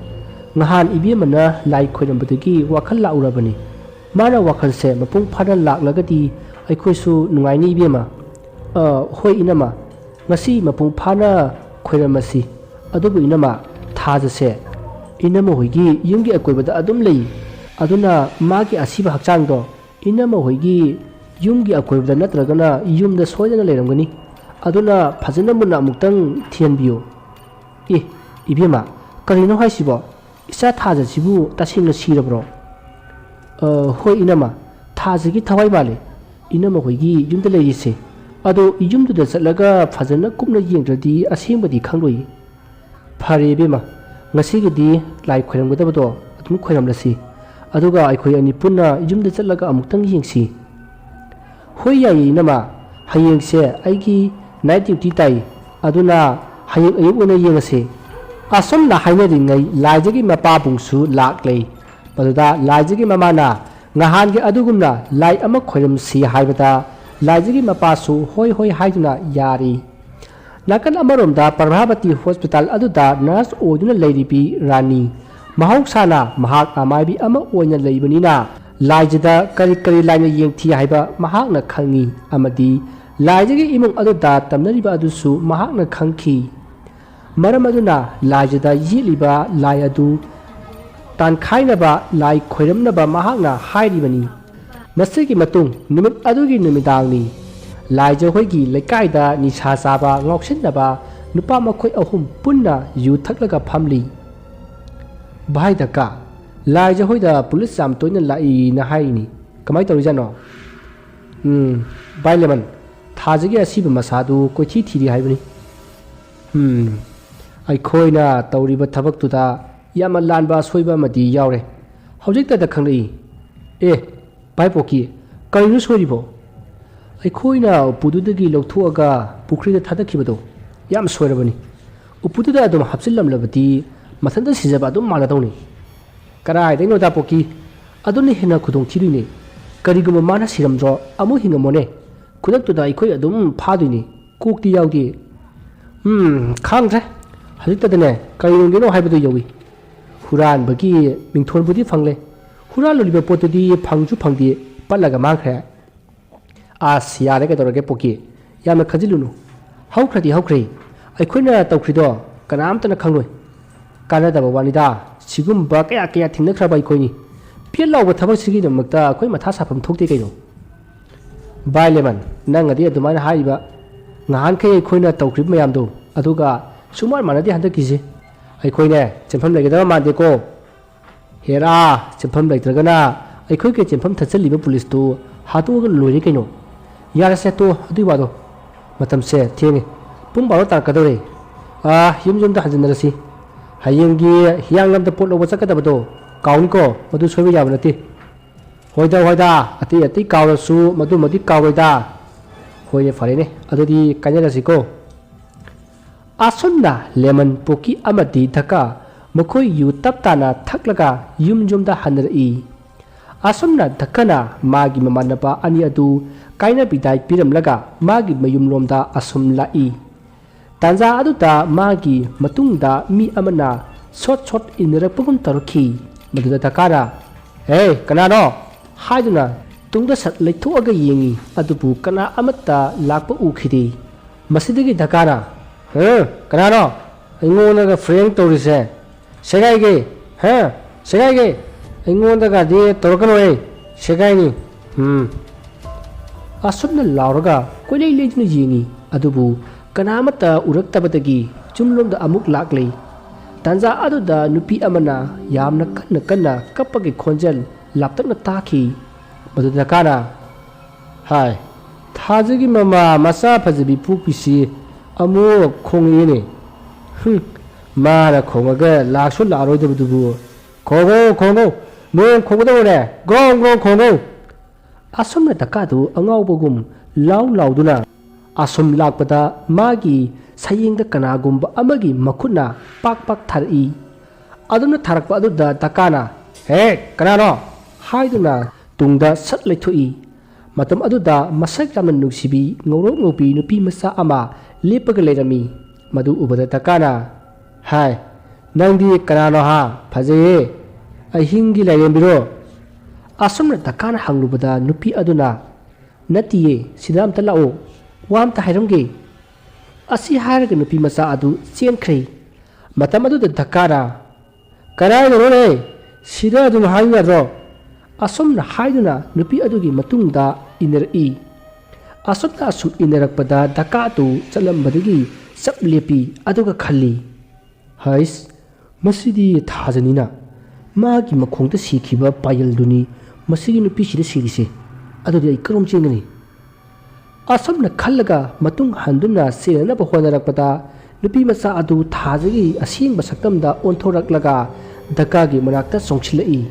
ꯉꯍꯥꯟ ꯏꯕꯦꯝꯃꯅ ꯂꯥꯏ ꯈꯣꯏꯔꯝꯕꯗꯒꯤ ꯋꯥꯈꯜ ꯂꯥꯛꯎꯔꯕꯅꯤ꯫ ꯃꯥꯅ ꯋꯥꯈꯜꯁꯦ ꯃꯄꯨꯡ ꯐꯥꯅ ꯂꯥꯛꯂꯒꯗꯤ ꯑꯩꯈꯣꯏꯁꯨ ꯅꯨꯡꯉꯥꯏꯅꯤ, ꯏꯕꯦꯝꯃ꯫" "ꯑ, ꯍꯣꯏ, ꯏꯅꯝꯃ, ꯉꯁꯤ ꯃꯄꯨꯡ ꯐꯥꯅ ꯈꯣꯏꯔꯝꯃꯁꯤ꯫ ꯑꯗꯨꯕꯨ ꯏꯅꯝꯃ, ꯊꯥꯖꯁꯦ ꯏꯅꯝꯃ ꯍꯣꯏꯒꯤ ꯌꯨꯝꯒꯤ ꯑꯀꯣꯏꯕꯗ ꯑꯗꯨꯝ ꯂꯩ꯫ ꯑꯗꯨꯅ ꯃꯥꯒꯤ ꯑꯁꯤꯕ ꯍꯛꯆꯥꯡꯗꯣ ꯏꯅꯝꯃ ꯍꯣꯏꯒꯤ ꯌꯨꯝꯒꯤ ꯑꯀꯣꯏꯕꯗ ꯅꯠꯇ꯭ꯔꯒꯅ ꯌꯨꯝꯗ ꯁꯣꯏꯗꯅ ꯂꯩꯔꯝꯒꯅꯤ꯫ ꯑꯗꯨꯅ ꯐꯖꯅ ꯃꯨꯟꯅ ꯑꯃꯨꯛꯇꯪ ꯊꯤꯍꯟꯕꯤꯌꯨ꯫" "ꯑꯦ, ꯏꯕꯦꯝꯃ, ꯀꯔꯤꯅꯣ ꯍꯥꯏꯁꯤꯕꯣ? ꯏꯆꯥ ꯊꯥꯖꯁꯤꯕꯨ ꯇꯁꯦꯡꯅ ꯁꯤꯔꯕ꯭ꯔꯣ?" "ꯑ, ꯍꯣꯏ ꯏꯅꯝꯃ, ꯊꯥꯖꯒꯤ ꯊꯋꯥꯏ ꯃꯥꯜꯂꯦ ꯏꯅꯝꯃ ꯍꯣꯏꯒꯤ ꯌꯨꯝꯗ ꯂꯩꯔꯤꯁꯦ꯫ ꯑꯗꯣ ꯌꯨꯝꯗꯨꯗ ꯆꯠꯂꯒ ꯐꯖꯅ ꯀꯨꯞꯅ ꯌꯦꯡꯗ꯭ꯔꯗꯤ ꯑꯁꯦꯡꯕꯗꯤ ꯈꯪꯂꯣꯏꯌꯦ꯫" "ꯐꯔꯦ ꯏꯕꯦꯝꯃ, ꯉꯁꯤꯒꯤꯗꯤ ꯂꯥꯏ ꯈꯣꯏꯔꯝꯒꯗꯕꯗꯣ ꯑꯗꯨꯝ ꯈꯣꯏꯔꯝꯂꯁꯤ꯫ ꯑꯗꯨꯒ ꯑꯩꯈꯣꯏ ꯑꯅꯤ ꯄꯨꯟꯅ ꯌꯨꯝꯗ ꯆꯠꯂꯒ ꯑꯃꯨꯛꯇꯪ ꯌꯦꯡꯁꯤ꯫" "ꯍꯣꯏ, ꯌꯥꯏꯌꯦ ꯏꯅꯝꯃ, ꯍꯌꯦꯡꯁꯦ ꯑꯩꯒꯤ ꯅꯥꯏꯠ ꯗ꯭ꯌꯨꯇꯤ ꯇꯥꯏ, ꯑꯗꯨꯅ ꯍꯌꯦꯡ ꯑꯌꯨꯛ ꯑꯣꯏꯅ ꯌꯦꯡꯉꯁꯦ꯫" ꯑꯁꯨꯝꯅ ꯍꯥꯏꯅꯔꯤꯉꯩ ꯂꯥꯏꯖꯒꯤ ꯃꯄꯥꯕꯨꯡꯁꯨ ꯂꯥꯛꯂꯦ꯫ ꯃꯗꯨꯗ ꯂꯥꯏꯖꯒꯤ ꯃꯃꯥꯅ ꯉꯍꯥꯟꯒꯤ ꯑꯗꯨꯒꯨꯝꯅ ꯂꯥꯏ ꯑꯃ ꯈꯣꯏꯔꯝꯁꯤ ꯍꯥꯏꯕꯗ ꯂꯥꯏꯖꯒꯤ ꯃꯄꯥꯁꯨ ꯍꯣꯏ ꯍꯣꯏ ꯍꯥꯏꯗꯨꯅ ꯌꯥꯔꯤ꯫ ꯅꯥꯀꯟ ꯑꯃꯔꯣꯝꯗ ꯄ꯭ꯔꯚꯥꯕꯇꯤ ꯍꯣꯁꯄꯤꯇꯥꯜ ꯑꯗꯨꯗ ꯅꯔꯁ ꯑꯣꯏꯗꯨꯅ ꯂꯩꯔꯤꯕꯤ ꯔꯥꯅꯤ, ꯃꯍꯧꯁꯥꯅ ꯃꯍꯥꯛ ꯑꯃꯥꯏꯕꯤ ꯑꯃ ꯑꯣꯏꯅ ꯂꯩꯕꯅꯤꯅ ꯂꯥꯏꯖꯗ ꯀꯔꯤ ꯀꯔꯤ ꯂꯥꯏꯅ ꯌꯦꯡꯊꯤ ꯍꯥꯏꯕ ꯃꯍꯥꯛꯅ ꯈꯪꯏ ꯑꯃꯗꯤ ꯂꯥꯏꯖꯒꯤ ꯏꯃꯨꯡ ꯑꯗꯨꯗ ꯇꯝꯅꯔꯤꯕ ꯑꯗꯨꯁꯨ ꯃꯍꯥꯛꯅ ꯈꯪꯈꯤ꯫ ꯃꯔꯝ ꯑꯗꯨꯅ ꯂꯥꯏꯖꯗ ꯌꯦꯛꯂꯤꯕ ꯂꯥꯏ ꯑꯗꯨ ꯇꯥꯟꯈꯥꯏꯅꯕ ꯂꯥꯏ ꯈꯣꯏꯔꯝꯅꯕ ꯃꯍꯥꯛꯅ ꯍꯥꯏꯔꯤꯕꯅꯤ꯫ ꯃꯁꯤꯒꯤ ꯃꯇꯨꯡ ꯅꯨꯃꯤꯠ ꯑꯗꯨꯒꯤ ꯅꯨꯃꯤꯗꯥꯡꯅꯤ꯫ ꯂꯥꯏꯖꯍꯣꯏꯒꯤ ꯂꯩꯀꯥꯏꯗ ꯅꯤꯁꯥ ꯆꯥꯕ ꯉꯥꯎꯁꯤꯟꯅꯕ ꯅꯨꯄꯥ ꯃꯈꯣꯏ ꯑꯍꯨꯝ ꯄꯨꯟꯅ ꯌꯨ ꯊꯛꯂꯒ ꯐꯝꯂꯤ꯫ "ꯚꯥꯏ ꯗꯀꯥ, ꯂꯥꯏꯖꯍꯣꯏꯗ ꯄꯨꯂꯤꯁ ꯌꯥꯝ ꯇꯣꯏꯅ ꯂꯥꯛꯏꯅ ꯍꯥꯏꯔꯤꯅꯤ꯫ ꯀꯃꯥꯏꯅ ꯇꯧꯔꯤꯖꯥꯠꯅꯣ?" "ꯎꯝ, ꯚꯥꯏ ꯂꯦꯃꯟ, ꯊꯥꯖꯒꯤ ꯑꯁꯤꯕ ꯃꯁꯥꯗꯨ ꯀꯣꯏꯊꯤ ꯊꯤꯔꯤ ꯍꯥꯏꯕꯅꯤ꯫" "ꯎꯝ, ꯑꯩꯈꯣꯏꯅ ꯇꯧꯔꯤꯕ ꯊꯕꯛꯇꯨꯗ ꯌꯥꯝꯅ ꯂꯥꯟꯕ ꯑꯁꯣꯏꯕ ꯑꯃꯗꯤ ꯌꯥꯎꯔꯦ꯫ ꯍꯧꯖꯤꯛꯇꯗ ꯈꯪꯂꯛꯏ꯫ ꯑꯦ, ꯚꯥꯏ ꯄꯣꯛꯀꯤ, ꯀꯔꯤꯅꯣ ꯁꯣꯏꯔꯤꯕꯣ?" "ꯑꯩꯈꯣꯏꯅ ꯎꯄꯨꯗꯨꯗꯒꯤ ꯂꯧꯊꯣꯛꯑꯒ ꯄꯨꯈ꯭ꯔꯤꯗ ꯊꯥꯗꯈꯤꯕꯗꯣ ꯌꯥꯝ ꯁꯣꯏꯔꯕꯅꯤ꯫ ꯎꯄꯨꯗꯨꯗ ꯑꯗꯨꯝ ꯍꯥꯞꯆꯤꯜꯂꯝꯂꯕꯗꯤ ꯃꯊꯟꯇ ꯁꯤꯖꯕ ꯑꯗꯨꯝ ꯃꯥꯟꯅꯗꯧꯅꯤ꯫" "ꯀꯗꯥꯏꯗꯩꯅꯣꯗ ꯄꯣꯛꯀꯤ? ꯑꯗꯨꯅ ꯍꯦꯟꯅ ꯈꯨꯗꯣꯡ ꯊꯤꯗꯣꯏꯅꯦ꯫ ꯀꯔꯤꯒꯨꯝꯕ ꯃꯥꯅ ꯁꯤꯔꯝꯗ꯭ꯔꯣ ꯑꯃꯨꯛ ꯍꯤꯡꯉꯝꯃꯣꯅꯦ꯫ ꯈꯨꯗꯛꯇꯨꯗ ꯑꯩꯈꯣꯏ ꯑꯗꯨꯝ ꯐꯥꯗꯣꯏꯅꯤ꯫ ꯀꯣꯛꯇꯤ ꯌꯥꯎꯗꯦ꯫" "ꯎꯝ, ꯈꯪꯗ꯭ꯔꯦ꯫ ꯍꯧꯖꯤꯛꯇꯗꯅꯦ ꯀꯔꯤ ꯌꯣꯟꯒꯦꯅꯣ ꯍꯥꯏꯕꯗꯨ ꯌꯧꯏ꯫ ꯍꯨꯔꯥꯟꯕꯒꯤ ꯃꯤꯡꯊꯣꯟꯕꯨꯗꯤ ꯐꯪꯂꯦ꯫ ꯍꯨꯔꯥꯜꯂꯨꯔꯤꯕ ꯄꯣꯠꯇꯨꯗꯤ ꯐꯪꯁꯨ ꯐꯪꯗꯦ, ꯄꯠꯂꯒ ꯃꯥꯡꯈ꯭ꯔꯦ꯫" "ꯑꯁ, ꯌꯥꯔꯦ, ꯀꯩꯗꯧꯔꯒꯦ ꯄꯣꯛꯀꯤ? ꯌꯥꯝꯅ ꯈꯟꯖꯤꯜꯂꯨꯅꯨ꯫ ꯍꯧꯈ꯭ꯔꯗꯤ ꯍꯧꯈ꯭ꯔꯦ꯫ ꯑꯩꯈꯣꯏꯅ ꯇꯧꯈ꯭ꯔꯤꯗꯣ ꯀꯅꯥꯝꯇꯅ ꯈꯪꯂꯣꯏ꯫ ꯀꯥꯟꯅꯗꯕ ꯋꯥꯅꯤꯗ꯫ ꯁꯤꯒꯨꯝꯕ ꯀꯌꯥ ꯀꯌꯥ ꯊꯦꯡꯅꯈ꯭ꯔꯕ ꯑꯩꯈꯣꯏꯅꯤ꯫ ꯄꯦꯠ ꯂꯥꯎꯕ ꯊꯕꯛꯁꯤꯒꯤꯗꯃꯛꯇ ꯑꯩꯈꯣꯏ ꯃꯊꯥ ꯁꯥꯐꯝ ꯊꯣꯛꯇꯦ ꯀꯩꯅꯣ꯫" "ꯚꯥꯏ ꯂꯦꯃꯟ, ꯅꯪꯅꯗꯤ ꯑꯗꯨꯃꯥꯏꯅ ꯍꯥꯏꯔꯤꯕ, ꯉꯍꯥꯟꯈꯩ ꯑꯩꯈꯣꯏꯅ ꯇꯧꯈ꯭ꯔꯤꯕ ꯃꯌꯥꯝꯗꯣ ꯑꯗꯨꯒ ꯁꯨꯡꯃꯥꯟ ꯃꯥꯟꯅꯗꯦ ꯍꯟꯗꯛꯀꯤꯁꯦ꯫ ꯑꯩꯈꯣꯏꯅꯦ ꯆꯦꯟꯐꯝ ꯂꯩꯒꯗꯕ ꯃꯥꯟꯗꯦꯀꯣ꯫" "ꯍꯦꯔꯥ, ꯆꯦꯟꯐꯝ ꯂꯩꯇ꯭ꯔꯒꯅ ꯑꯩꯈꯣꯏꯒꯤ ꯆꯦꯟꯐꯝ ꯊꯠꯆꯜꯂꯤꯕ ꯄꯨꯂꯤꯁꯇꯨ ꯍꯥꯠꯇꯣꯛꯑꯒ ꯂꯣꯏꯔꯦ ꯀꯩꯅꯣ꯫ ꯌꯥꯔꯦꯁꯦ, ꯇꯣ, ꯑꯗꯨꯏ ꯋꯥꯗꯣ꯫ ꯃꯇꯝꯁꯦ ꯊꯦꯡꯉꯦ꯫ ꯄꯨꯡ ꯕꯥꯔꯣ ꯇꯥꯔꯛꯀꯗꯧꯔꯦ꯫ ꯑꯥ, ꯌꯨꯝ ꯌꯨꯝꯗ ꯍꯟꯖꯤꯟꯅꯔꯁꯤ꯫ ꯍꯌꯦꯡꯒꯤ ꯍꯤꯌꯥꯡꯂꯝꯗ ꯄꯣꯠ ꯂꯧꯕ ꯆꯠꯀꯗꯕꯗꯣ ꯀꯥꯎꯅꯤꯀꯣ, ꯃꯗꯨ ꯁꯣꯏꯕ ꯌꯥꯕ ꯅꯠꯇꯦ꯫" "ꯍꯣꯏꯗ, ꯍꯣꯏꯗ, ꯑꯇꯩ ꯑꯇꯩ ꯀꯥꯎꯔꯁꯨ ꯃꯗꯨꯃꯗꯤ ꯀꯥꯎꯔꯣꯏꯗ꯫" "ꯍꯣꯏꯅꯦ, ꯐꯔꯦꯅꯦ, ꯑꯗꯨꯗꯤ ꯀꯥꯏꯅꯔꯁꯤꯀꯣ꯫" ꯑꯁꯨꯝꯅ ꯂꯦꯃꯟ, ꯄꯣꯀꯤ ꯑꯃꯗꯤ ꯙꯀꯥ ꯃꯈꯣꯏ ꯌꯨ ꯇꯞ ꯇꯥꯅ ꯊꯛꯂꯒ ꯌꯨꯝ ꯌꯨꯝꯗ ꯍꯟꯅꯔꯛꯏ꯫ ꯑꯁꯨꯝꯅ ꯙꯀꯥꯅ ꯃꯥꯒꯤ ꯃꯃꯥꯟꯅꯕ ꯑꯅꯤ ꯑꯗꯨ ꯀꯥꯏꯅ ꯕꯤꯗꯥꯏ ꯄꯤꯔꯝꯂꯒ ꯃꯥꯒꯤ ꯃꯌꯨꯝꯂꯣꯝꯗ ꯑꯁꯨꯝ ꯂꯥꯛꯏ꯫ ꯇꯥꯟꯖꯥ ꯑꯗꯨꯗ ꯃꯥꯒꯤ ꯃꯇꯨꯡꯗ ꯃꯤ ꯑꯃꯅ ꯁꯣꯠ ꯁꯣꯠ ꯏꯟꯅꯔꯛꯄꯒꯨꯝ ꯇꯧꯔꯛꯈꯤ꯫ ꯃꯗꯨꯗ ꯙꯀꯥꯅ, "ꯍꯦ, ꯀꯅꯥꯅꯣ?" ꯍꯥꯏꯗꯨꯅ ꯇꯨꯡꯗ ꯁꯠ ꯂꯩꯊꯣꯛꯑꯒ ꯌꯦꯡꯉꯤ, ꯑꯗꯨꯕꯨ ꯀꯅꯥ ꯑꯃꯠꯇ ꯂꯥꯛꯄ ꯎꯈꯤꯗꯦ꯫ ꯃꯁꯤꯗꯒꯤ ꯙꯀꯥꯅ, "ꯍ? ꯀꯅꯥꯅꯣ ꯑꯩꯉꯣꯟꯗꯒ ꯐ꯭ꯔꯦꯡ ꯇꯧꯔꯤꯁꯦ? ꯁꯦꯒꯥꯏꯒꯦ, ꯍ? ꯁꯦꯒꯥꯏꯒꯦ! ꯑꯩꯉꯣꯟꯗꯒꯗꯤ ꯇꯧꯔꯛꯀꯅꯨꯍꯦ, ꯁꯦꯒꯥꯏꯅꯤ꯫ ꯎꯝ!" ꯑꯁꯨꯝꯅ ꯂꯥꯎꯔꯒ ꯀꯣꯏꯂꯩ ꯂꯩꯗꯨꯅ ꯌꯦꯡꯉꯤ, ꯑꯗꯨꯕꯨ ꯀꯅꯥ ꯑꯃꯠꯇ ꯎꯔꯛꯇꯕꯗꯒꯤ ꯌꯨꯝꯂꯣꯝꯗ ꯑꯃꯨꯛ ꯂꯥꯛꯂꯦ꯫ ꯇꯥꯟꯖꯥ ꯑꯗꯨꯗ ꯅꯨꯄꯤ ꯑꯃꯅ ꯌꯥꯝꯅ ꯀꯟꯅ ꯀꯟꯅ ꯀꯞꯄꯒꯤ ꯈꯣꯟꯖꯦꯜ ꯂꯥꯞꯇꯛꯅ ꯇꯥꯈꯤ꯫ ꯃꯗꯨꯗ ꯙꯀꯥꯅ, "ꯍꯥꯏ, ꯊꯥꯖꯒꯤ ꯃꯃꯥ ꯃꯆꯥ ꯐꯖꯕꯤ ꯄꯣꯛꯄꯤꯁꯤ ꯑꯃꯨꯛ ꯈꯣꯡꯉꯛꯏꯅꯦ꯫ ꯍꯨꯝ, ꯃꯥꯅ ꯈꯣꯡꯉꯒ ꯂꯥꯛꯁꯨ ꯂꯥꯛꯑꯔꯣꯏꯗꯕꯗꯨꯕꯨ꯫ ꯈꯣꯡꯉꯣ, ꯈꯣꯡꯉꯣ, ꯅꯣꯡ ꯈꯣꯡꯒꯗꯧꯔꯦ, ꯒ꯭ꯔꯣꯡ ꯒ꯭ꯔꯣꯡ ꯈꯣꯡꯉꯣ!" ꯑꯁꯨꯝꯅ ꯙꯀꯥꯗꯨ ꯑꯉꯥꯎꯕꯒꯨꯝ ꯂꯥꯎ ꯂꯥꯎꯗꯨꯅ ꯑꯁꯨꯝ ꯂꯥꯛꯄꯗ ꯃꯥꯒꯤ ꯁꯌꯦꯡꯗ ꯀꯅꯥꯒꯨꯝꯕ ꯑꯃꯒꯤ ꯃꯈꯨꯠꯅ ꯄꯥꯛ ꯄꯥꯛ ꯊꯥꯔꯛꯏ꯫ ꯑꯗꯨꯝꯅ ꯊꯥꯔꯛꯄ ꯑꯗꯨꯗ ꯙꯀꯥꯅ, "ꯍꯦ, ꯀꯅꯥꯅꯣ?" ꯍꯥꯏꯗꯨꯅ ꯇꯨꯡꯗ ꯁꯠ ꯂꯩꯊꯣꯛꯏ꯫ ꯃꯇꯝ ꯑꯗꯨꯗ ꯃꯁꯛ ꯌꯥꯝꯅ ꯅꯨꯡꯁꯤꯕꯤ ꯉꯧꯔꯣꯛ ꯉꯧꯕꯤ ꯅꯨꯄꯤ ꯃꯆꯥ ꯑꯃ ꯂꯦꯞꯄꯒ ꯂꯩꯔꯝꯃꯤ꯫ ꯃꯗꯨ ꯎꯕꯗ ꯙꯀꯥꯅ, "ꯍꯥꯏ, ꯅꯪꯗꯤ ꯀꯅꯥꯅꯣ ꯍꯥ? ꯐꯖꯩꯌꯦ꯫ ꯑꯍꯤꯡꯒꯤ ꯂꯥꯏꯔꯦꯝꯕꯤꯔꯣ?" ꯑꯁꯨꯝꯅ ꯙꯀꯥꯅ ꯍꯪꯂꯨꯕꯗ ꯅꯨꯄꯤ ꯑꯗꯨꯅ, "ꯅꯠꯇꯤꯌꯦ, ꯁꯤꯗ ꯑꯝꯇ ꯂꯥꯛꯑꯣ, ꯋꯥ ꯑꯝꯇ ꯍꯥꯏꯔꯝꯒꯦ꯫" ꯑꯁꯤ ꯍꯥꯏꯔꯒ ꯅꯨꯄꯤ ꯃꯆꯥ ꯑꯗꯨ ꯆꯦꯟꯈ꯭ꯔꯦ꯫ ꯃꯇꯝ ꯑꯗꯨꯗ ꯙꯀꯥꯅ, "ꯀꯗꯥꯏꯗꯅꯣꯅꯦ? ꯁꯤꯗ ꯑꯗꯨꯝ ꯍꯥꯏꯌꯨ ꯌꯥꯗ꯭ꯔꯣ?" ꯑꯁꯨꯝꯅ ꯍꯥꯏꯗꯨꯅ ꯅꯨꯄꯤ ꯑꯗꯨꯒꯤ ꯃꯇꯨꯡꯗ ꯏꯟꯅꯔꯛꯏ꯫ ꯑꯁꯨꯝꯅ ꯑꯁꯨꯝ ꯏꯟꯅꯔꯛꯄꯗ ꯙꯀꯥ ꯑꯗꯨ ꯆꯠꯂꯝꯕꯗꯒꯤ ꯆꯞ ꯂꯦꯞꯄꯤ, ꯑꯗꯨꯒ ꯈꯜꯂꯤ, "ꯍꯩꯁ, ꯃꯁꯤꯗꯤ ꯊꯥꯖꯅꯤꯅ꯫ ꯃꯥꯒꯤ ꯃꯈꯣꯡꯗ ꯁꯤꯈꯤꯕ ꯄꯥꯌꯜꯗꯨꯅꯤ ꯃꯁꯤꯒꯤ ꯅꯨꯄꯤꯁꯤꯗ ꯁꯤꯔꯤꯁꯦ꯫ ꯑꯗꯨꯗꯤ ꯑꯩ ꯀꯔꯣꯝ ꯆꯦꯟꯒꯅꯤ?" ꯑꯁꯨꯝꯅ ꯈꯜꯂꯒ ꯃꯇꯨꯡ ꯍꯟꯗꯨꯅ ꯆꯦꯟꯅꯅꯕ ꯍꯣꯠꯅꯔꯛꯄꯗ ꯅꯨꯄꯤ ꯃꯆꯥ ꯑꯗꯨ ꯊꯥꯖꯒꯤ ꯑꯁꯦꯡꯕ ꯁꯛꯇꯝꯗ ꯑꯣꯟꯊꯣꯔꯛꯂꯒ ꯙꯀꯥꯒꯤ ꯃꯅꯥꯛꯇ ꯆꯣꯡꯁꯤꯜꯂꯛꯏ꯫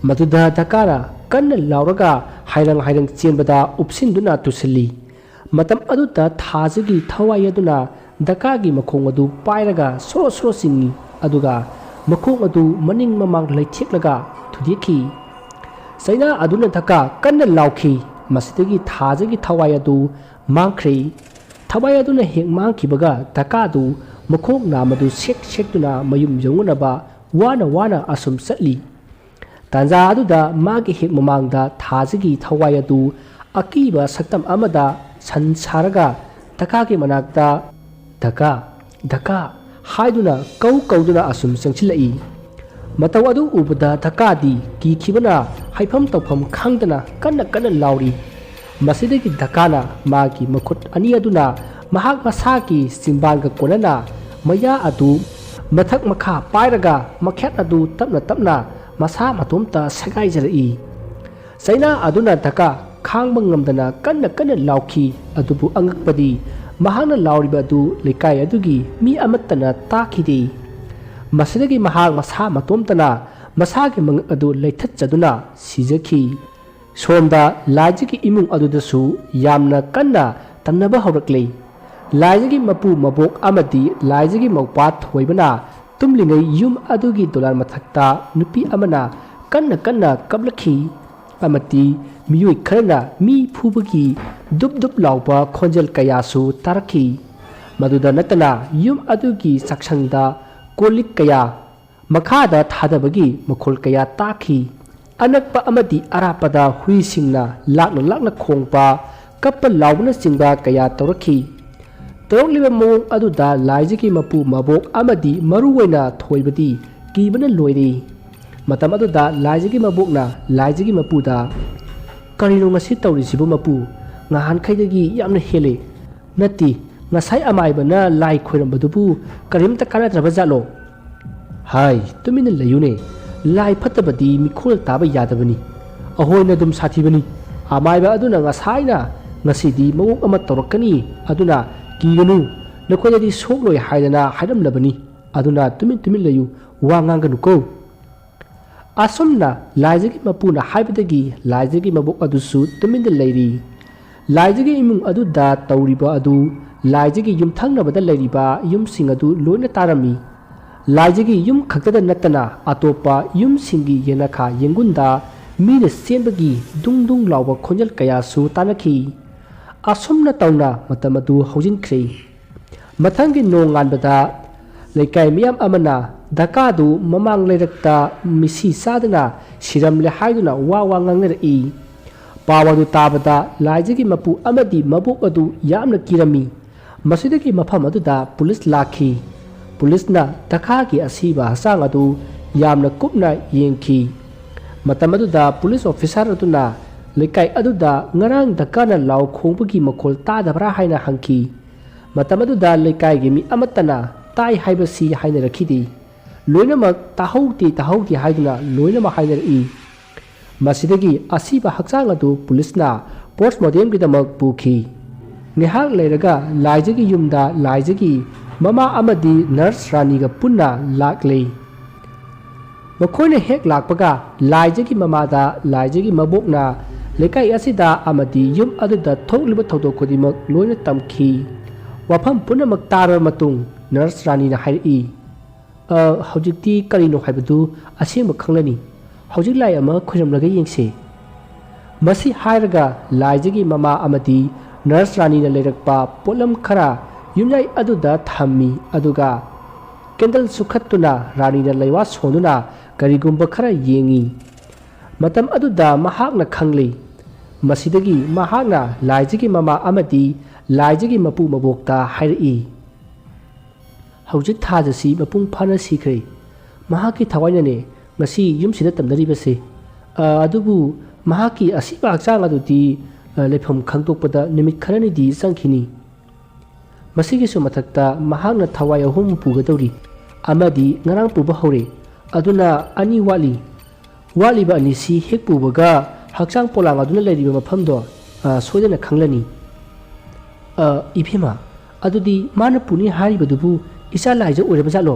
ꯃꯗꯨꯗ ꯙꯀꯥꯅ ꯀꯟꯅ ꯂꯥꯎꯔꯒ ꯍꯥꯏꯔꯪ ꯍꯥꯏꯔꯪ ꯆꯦꯟꯕꯗ ꯎꯞꯁꯤꯟꯗꯨꯅ ꯇꯨꯁꯤꯜꯂꯤ꯫ ꯃꯇꯝ ꯑꯗꯨꯗ ꯊꯥꯖꯒꯤ ꯊꯋꯥꯏ ꯑꯗꯨꯅ ꯙꯀꯥꯒꯤ ꯃꯈꯣꯡ ꯑꯗꯨ ꯄꯥꯏꯔꯒ ꯁꯣꯔꯣ ꯁꯣꯔꯣ ꯆꯤꯡꯏ, ꯑꯗꯨꯒ ꯃꯈꯣꯡ ꯑꯗꯨ ꯃꯅꯤꯡ ꯃꯃꯥꯡ ꯂꯩꯊꯦꯛꯂꯒ ꯊꯨꯗꯦꯛꯈꯤ꯫ ꯆꯩꯅꯥ ꯑꯗꯨꯅ ꯙꯀꯥ ꯀꯟꯅ ꯂꯥꯎꯈꯤ꯫ ꯃꯁꯤꯗꯒꯤ ꯊꯥꯖꯒꯤ ꯊꯋꯥꯏ ꯑꯗꯨ ꯃꯥꯡꯈ꯭ꯔꯦ꯫ ꯊꯋꯥꯏ ꯑꯗꯨꯅ ꯍꯦꯛ ꯃꯥꯡꯈꯤꯕꯒ ꯙꯀꯥꯗꯨ ꯃꯈꯣꯡ ꯅꯥꯝꯃꯗꯨ ꯁꯦꯛ ꯁꯦꯛꯇꯨꯅ ꯃꯌꯨꯝ ꯌꯧꯅꯅꯕ ꯋꯥꯅ ꯋꯥꯅ ꯑꯁꯨꯝ ꯆꯠꯂꯤ꯫ ꯇꯥꯟꯖꯥ ꯑꯗꯨꯗ ꯃꯥꯒꯤ ꯍꯦꯛ ꯃꯃꯥꯡꯗ ꯊꯥꯖꯒꯤ ꯊꯋꯥꯏ ꯑꯗꯨ ꯑꯀꯤꯕ ꯁꯛꯇꯝ ꯑꯃꯗ ꯁꯟ ꯁꯥꯔꯒ ꯙꯀꯥꯒꯤ ꯃꯅꯥꯛꯇ "ꯙꯀꯥ, ꯙꯀꯥ" ꯍꯥꯏꯗꯨꯅ ꯀꯧ ꯀꯧꯗꯨꯅ ꯑꯁꯨꯝ ꯆꯪꯁꯤꯜꯂꯛꯏ꯫ ꯃꯇꯧ ꯑꯗꯨ ꯎꯕꯗ ꯙꯀꯥꯗꯤ ꯀꯤꯈꯤꯕꯅ ꯍꯥꯏꯐꯝ ꯇꯧꯐꯝ ꯈꯪꯗꯅ ꯀꯟꯅ ꯀꯟꯅ ꯂꯥꯎꯔꯤ꯫ ꯃꯁꯤꯗꯒꯤ ꯙꯀꯥꯅ ꯃꯥꯒꯤ ꯃꯈꯨꯠ ꯑꯅꯤ ꯑꯗꯨꯅ ꯃꯍꯥꯛ ꯃꯁꯥꯒꯤ ꯆꯤꯝꯕꯥꯟꯒ ꯀꯣꯟꯅꯅ ꯃꯌꯥ ꯑꯗꯨ ꯃꯊꯛ ꯃꯈꯥ ꯄꯥꯏꯔꯒ ꯃꯈꯦꯠ ꯑꯗꯨ ꯇꯞꯅ ꯇꯞꯅ ꯃꯁꯥ ꯃꯇꯣꯝꯇ ꯁꯦꯒꯥꯏꯖꯔꯛꯏ꯫ ꯆꯩꯅꯥ ꯑꯗꯨꯅ ꯙꯀꯥ ꯈꯥꯡꯕ ꯉꯝꯗꯅ ꯀꯟꯅ ꯀꯟꯅ ꯂꯥꯎꯈꯤ꯫ ꯑꯗꯨꯕꯨ ꯑꯉꯛꯄꯗꯤ, ꯃꯍꯥꯛꯅ ꯂꯥꯎꯔꯤꯕ ꯑꯗꯨ ꯂꯩꯀꯥꯏ ꯑꯗꯨꯒꯤ ꯃꯤ ꯑꯃꯠꯇꯅ ꯇꯥꯈꯤꯗꯦ꯫ ꯃꯁꯤꯗꯒꯤ ꯃꯍꯥꯛ ꯃꯁꯥ ꯃꯇꯣꯝꯇꯅ ꯃꯁꯥꯒꯤ ꯃꯉꯛ ꯑꯗꯨ ꯂꯩꯊꯠꯆꯗꯨꯅ ꯁꯤꯖꯈꯤ꯫ ꯁꯣꯝꯗ ꯂꯥꯏꯖꯒꯤ ꯏꯃꯨꯡ ꯑꯗꯨꯗꯁꯨ ꯌꯥꯝꯅ ꯀꯟꯅ ꯇꯝꯅꯕ ꯍꯧꯔꯛꯂꯤ꯫ ꯂꯥꯏꯖꯒꯤ ꯃꯄꯨ ꯃꯕꯣꯛ ꯑꯃꯗꯤ ꯂꯥꯏꯖꯒꯤ ꯃꯧꯄ꯭ꯋꯥ ꯊꯣꯏꯕꯅ ꯇꯨꯝꯂꯤꯉꯩ ꯌꯨꯝ ꯑꯗꯨꯒꯤ ꯗꯣꯂꯥꯟ ꯃꯊꯛꯇ ꯅꯨꯄꯤ ꯑꯃꯅ ꯀꯟꯅ ꯀꯟꯅ ꯀꯞꯂꯛꯈꯤ ꯑꯃꯗꯤ ꯃꯤꯑꯣꯏ ꯈꯔꯅ ꯃꯤ ꯐꯨꯕꯒꯤ ꯗꯨꯞ ꯗꯨꯞ ꯂꯥꯎꯕ ꯈꯣꯟꯖꯦꯜ ꯀꯌꯥꯁꯨ ꯇꯥꯔꯛꯈꯤ꯫ ꯃꯗꯨꯗ ꯅꯠꯇꯅ ꯌꯨꯝ ꯑꯗꯨꯒꯤ ꯆꯥꯛꯁꯪꯗ ꯀꯣꯜ ꯂꯤꯛ ꯀꯌꯥ ꯃꯈꯥꯗ ꯊꯥꯗꯕꯒꯤ ꯃꯈꯣꯜ ꯀꯌꯥ ꯇꯥꯈꯤ꯫ ꯑꯅꯛꯄ ꯑꯃꯗꯤ ꯑꯔꯥꯞꯄꯗ ꯍꯨꯏꯁꯤꯡꯅ ꯂꯥꯛꯅ ꯂꯥꯛꯅ ꯈꯣꯡꯕ, ꯀꯞꯄ ꯂꯥꯎꯕꯅꯆꯤꯡꯕ ꯀꯌꯥ ꯇꯧꯔꯛꯈꯤ꯫ ꯇꯧꯔꯛꯂꯤꯕ ꯃꯑꯣꯡ ꯑꯗꯨꯗ ꯂꯥꯏꯖꯒꯤ ꯃꯄꯨ ꯃꯕꯣꯛ ꯑꯃꯗꯤ ꯃꯔꯨꯑꯣꯏꯅ ꯊꯣꯏꯕꯗꯤ ꯀꯤꯕꯅ ꯂꯣꯏꯔꯦ꯫ ꯃꯇꯝ ꯑꯗꯨꯗ ꯂꯥꯏꯖꯒꯤ ꯃꯕꯣꯛꯅ ꯂꯥꯏꯖꯒꯤ ꯃꯄꯨꯗ, "ꯀꯔꯤꯅꯣ ꯉꯁꯤ ꯇꯧꯔꯤꯁꯤꯕꯨ ꯃꯄꯨ? ꯉꯍꯥꯟꯈꯩꯗꯒꯤ ꯌꯥꯝꯅ ꯍꯦꯜꯂꯦ꯫ ꯅꯠꯇꯦ, ꯉꯁꯥꯏ ꯑꯃꯥꯏꯕꯅ ꯂꯥꯏ ꯈꯣꯏꯔꯝꯕꯗꯨꯕꯨ ꯀꯔꯤꯝꯇ ꯀꯥꯟꯅꯗ꯭ꯔꯕ ꯖꯥꯠꯂꯣ?" "ꯍꯥꯏ, ꯇꯨꯃꯤꯟꯅ ꯂꯩꯌꯨꯅꯦ꯫ ꯂꯥꯏ ꯐꯠꯇꯕꯗꯤ ꯃꯤꯈꯣꯜ ꯇꯥꯕ ꯌꯥꯗꯕꯅꯤ꯫ ꯑꯍꯣꯏꯅ ꯑꯗꯨꯝ ꯁꯥꯊꯤꯕꯅꯤ꯫ ꯑꯃꯥꯏꯕ ꯑꯗꯨꯅ ꯉꯁꯥꯏꯅ ꯉꯁꯤꯗꯤ ꯃꯑꯣꯡ ꯑꯃ ꯇꯧꯔꯛꯀꯅꯤ, ꯑꯗꯨꯅ ꯀꯤꯒꯅꯨ, ꯅꯈꯣꯏꯗꯗꯤ ꯁꯣꯛꯂꯣꯏ ꯍꯥꯏꯗꯅ ꯍꯥꯏꯔꯝꯂꯕꯅꯤ꯫ ꯑꯗꯨꯅ ꯇꯨꯃꯤꯟ ꯇꯨꯃꯤꯟ ꯂꯩꯌꯨ, ꯋꯥ ꯉꯥꯡꯒꯅꯨꯀꯣ"꯫ ꯑꯁꯨꯝꯅ ꯂꯥꯏꯖꯒꯤ ꯃꯄꯨꯅ ꯍꯥꯏꯕꯗꯒꯤ ꯂꯥꯏꯖꯒꯤ ꯃꯕꯣꯛ ꯑꯗꯨꯁꯨ ꯇꯨꯃꯤꯟꯅ ꯂꯩꯔꯤ꯫ ꯂꯥꯏꯖꯒꯤ ꯏꯃꯨꯡ ꯑꯗꯨꯗ ꯇꯧꯔꯤꯕ ꯑꯗꯨ ꯂꯥꯏꯖꯒꯤ ꯌꯨꯝꯊꯪꯅꯕꯗ ꯂꯩꯔꯤꯕ ꯌꯨꯝꯁꯤꯡ ꯑꯗꯨ ꯂꯣꯏꯅ ꯇꯥꯔꯝꯃꯤ꯫ ꯂꯥꯏꯖꯒꯤ ꯌꯨꯝ ꯈꯛꯇꯗ ꯅꯠꯇꯅ ꯑꯇꯣꯞꯄ ꯌꯨꯝꯁꯤꯡꯒꯤ ꯌꯦꯅꯈꯥ ꯌꯦꯡꯒꯨꯟꯗ ꯃꯤꯅ ꯆꯦꯟꯕꯒꯤ ꯗꯨꯡ ꯗꯨꯡ ꯂꯥꯎꯕ ꯈꯣꯟꯖꯦꯜ ꯀꯌꯥꯁꯨ ꯇꯥꯅꯈꯤ꯫ ꯑꯁꯨꯝꯅ ꯇꯧꯅ ꯃꯇꯝ ꯑꯗꯨ ꯍꯧꯖꯤꯟꯈ꯭ꯔꯦ꯫ ꯃꯊꯪꯒꯤ ꯅꯣꯡꯉꯥꯟꯕꯗ ꯂꯩꯀꯥꯏ ꯃꯤꯌꯥꯝ ꯑꯃꯅ ꯙꯀꯥꯗꯨ ꯃꯃꯥꯡ ꯂꯩꯔꯛꯇ ꯃꯤꯁꯤ ꯆꯥꯗꯅ ꯁꯤꯔꯝꯂꯦ ꯍꯥꯏꯗꯨꯅ ꯋꯥ ꯋꯥ ꯉꯥꯡꯅꯔꯛꯏ꯫ ꯄꯥꯎ ꯑꯗꯨ ꯇꯥꯕꯗ ꯂꯥꯏꯖꯒꯤ ꯃꯄꯨ ꯑꯃꯗꯤ ꯃꯕꯣꯛ ꯑꯗꯨ ꯌꯥꯝꯅ ꯀꯤꯔꯝꯃꯤ꯫ ꯃꯁꯤꯗꯒꯤ ꯃꯐꯝ ꯑꯗꯨꯗ ꯄꯨꯂꯤꯁ ꯂꯥꯛꯈꯤ꯫ ꯄꯨꯂꯤꯁꯅ ꯙꯀꯥꯒꯤ ꯑꯁꯤꯕ ꯍꯛꯆꯥꯡ ꯑꯗꯨ ꯌꯥꯝꯅ ꯀꯨꯞꯅ ꯌꯦꯡꯈꯤ꯫ ꯃꯇꯝ ꯑꯗꯨꯗ ꯄꯨꯂꯤꯁ ꯑꯣꯐꯤꯁꯥꯔ ꯑꯗꯨꯅ ꯂꯩꯀꯥꯏ ꯑꯗꯨꯗ ꯉꯔꯥꯡ ꯙꯀꯥꯅ ꯂꯥꯎ ꯈꯣꯡꯕꯒꯤ ꯃꯈꯣꯜ ꯇꯥꯗꯕ꯭ꯔꯥ ꯍꯥꯏꯅ ꯍꯪꯈꯤ꯫ ꯃꯇꯝ ꯑꯗꯨꯗ ꯂꯩꯀꯥꯏꯒꯤ ꯃꯤ ꯑꯃꯠꯇꯅ ꯇꯥꯏ ꯍꯥꯏꯕꯁꯤ ꯍꯥꯏꯅꯔꯛꯈꯤꯗꯦ꯫ ꯂꯣꯏꯅꯃꯛ ꯇꯥꯍꯧꯗꯦ, ꯇꯥꯍꯧꯗꯦ ꯍꯥꯏꯗꯨꯅ ꯂꯣꯏꯅꯃꯛ ꯍꯥꯏꯅꯔꯛꯏ꯫ ꯃꯁꯤꯗꯒꯤ ꯑꯁꯤꯕ ꯍꯛꯆꯥꯡ ꯑꯗꯨ ꯄꯨꯂꯤꯁꯅ ꯄꯣꯁ꯭ꯠꯃꯣꯔꯇꯦꯝꯒꯤꯗꯃꯛ ꯄꯨꯈꯤ꯫ ꯉꯥꯏꯍꯥꯛ ꯂꯩꯔꯒ ꯂꯥꯏꯖꯒꯤ ꯌꯨꯝꯗ ꯂꯥꯏꯖꯒꯤ ꯃꯃꯥ ꯑꯃꯗꯤ ꯅꯔꯁ ꯔꯥꯅꯤꯒ ꯄꯨꯟꯅ ꯂꯥꯛꯂꯦ꯫ ꯃꯈꯣꯏꯅ ꯍꯦꯛ ꯂꯥꯛꯄꯒ ꯂꯥꯏꯖꯒꯤ ꯃꯃꯥꯗ ꯂꯥꯏꯖꯒꯤ ꯃꯕꯣꯛꯅ ꯂꯩꯀꯥꯏ ꯑꯁꯤꯗ ꯑꯃꯗꯤ ꯌꯨꯝ ꯑꯗꯨꯗ ꯊꯣꯛꯂꯤꯕ ꯊꯧꯗꯣꯛ ꯈꯨꯗꯤꯡꯃꯛ ꯂꯣꯏꯅ ꯇꯝꯈꯤ꯫ ꯋꯥꯐꯝ ꯄꯨꯝꯅꯃꯛ ꯇꯥꯔꯕ ꯃꯇꯨꯡ ꯅꯔꯁ ꯔꯥꯅꯤꯅ ꯍꯥꯏꯔꯛꯏ, "ꯑ, ꯍꯧꯖꯤꯛꯇꯤ ꯀꯔꯤꯅꯣ ꯍꯥꯏꯕꯗꯨ ꯑꯁꯦꯡꯕ ꯈꯪꯂꯅꯤ꯫ ꯍꯧꯖꯤꯛ ꯂꯥꯏ ꯑꯃ ꯈꯣꯏꯔꯝꯂꯒ ꯌꯦꯡꯁꯤ꯫" ꯃꯁꯤ ꯍꯥꯏꯔꯒ ꯂꯥꯏꯖꯒꯤ ꯃꯃꯥ ꯑꯃꯗꯤ ꯅꯔꯁ ꯔꯥꯅꯤꯅ ꯂꯩꯔꯛꯄ ꯄꯣꯠꯂꯝ ꯈꯔ ꯌꯨꯝꯌꯥꯏ ꯑꯗꯨꯗ ꯊꯝꯃꯤ, ꯑꯗꯨꯒ ꯀꯦꯟꯗꯜ ꯆꯨꯈꯠꯇꯨꯅ ꯔꯥꯅꯤꯅ ꯂꯩꯋꯥ ꯁꯣꯟꯗꯨꯅ ꯀꯔꯤꯒꯨꯝꯕ ꯈꯔ ꯌꯦꯡꯉꯤ꯫ ꯃꯇꯝ ꯑꯗꯨꯗ ꯃꯍꯥꯛꯅ ꯈꯪꯂꯦ꯫ ꯃꯁꯤꯗꯒꯤ ꯃꯍꯥꯛꯅ ꯂꯥꯏꯖꯒꯤ ꯃꯃꯥ ꯑꯃꯗꯤ ꯂꯥꯏꯖꯒꯤ ꯃꯄꯨ ꯃꯕꯣꯛꯇ ꯍꯥꯏꯔꯛꯏ, "ꯍꯧꯖꯤꯛ ꯊꯥꯖ ꯑꯁꯤ ꯃꯄꯨꯡ ꯐꯥꯅ ꯁꯤꯈ꯭ꯔꯦ꯫ ꯃꯍꯥꯛꯀꯤ ꯊꯋꯥꯏꯅꯅꯦ ꯉꯁꯤ ꯌꯨꯝꯁꯤꯗ ꯇꯝꯅꯔꯤꯕꯁꯦ꯫ ꯑ, ꯑꯗꯨꯕꯨ ꯃꯍꯥꯛꯀꯤ ꯑꯁꯤꯕ ꯍꯛꯆꯥꯡ ꯑꯗꯨꯗꯤ, ꯑ, ꯂꯩꯐꯝ ꯈꯪꯗꯣꯛꯄꯗ ꯅꯨꯃꯤꯠ ꯈꯔꯅꯤꯗꯤ ꯆꯪꯈꯤꯅꯤ꯫ ꯃꯁꯤꯒꯤꯁꯨ ꯃꯊꯛꯇ ꯃꯍꯥꯛꯅ ꯊꯋꯥꯏ ꯑꯍꯨꯝ ꯄꯨꯒꯗꯧꯔꯤ, ꯑꯃꯗꯤ ꯉꯔꯥꯡ ꯄꯨꯕ ꯍꯧꯔꯦ, ꯑꯗꯨꯅ ꯑꯅꯤ ꯋꯥꯠꯂꯤ꯫ ꯋꯥꯠꯂꯤꯕ ꯑꯅꯤꯁꯤ ꯍꯦꯛ ꯄꯨꯕꯒ ꯍꯛꯆꯥꯡ ꯄꯣꯂꯥꯡ ꯑꯗꯨꯅ ꯂꯩꯔꯤꯕ ꯃꯐꯝꯗꯣ, ꯑ, ꯁꯣꯏꯗꯅ ꯈꯪꯂꯅꯤ꯫" "ꯑ, ꯏꯕꯦꯝꯃ, ꯑꯗꯨꯗꯤ ꯃꯥꯅ ꯄꯨꯅꯤ ꯍꯥꯏꯔꯤꯕꯗꯨꯕꯨ ꯏꯆꯥ ꯂꯥꯏꯖ ꯑꯣꯏꯔꯕ ꯖꯥꯠꯂꯣ?"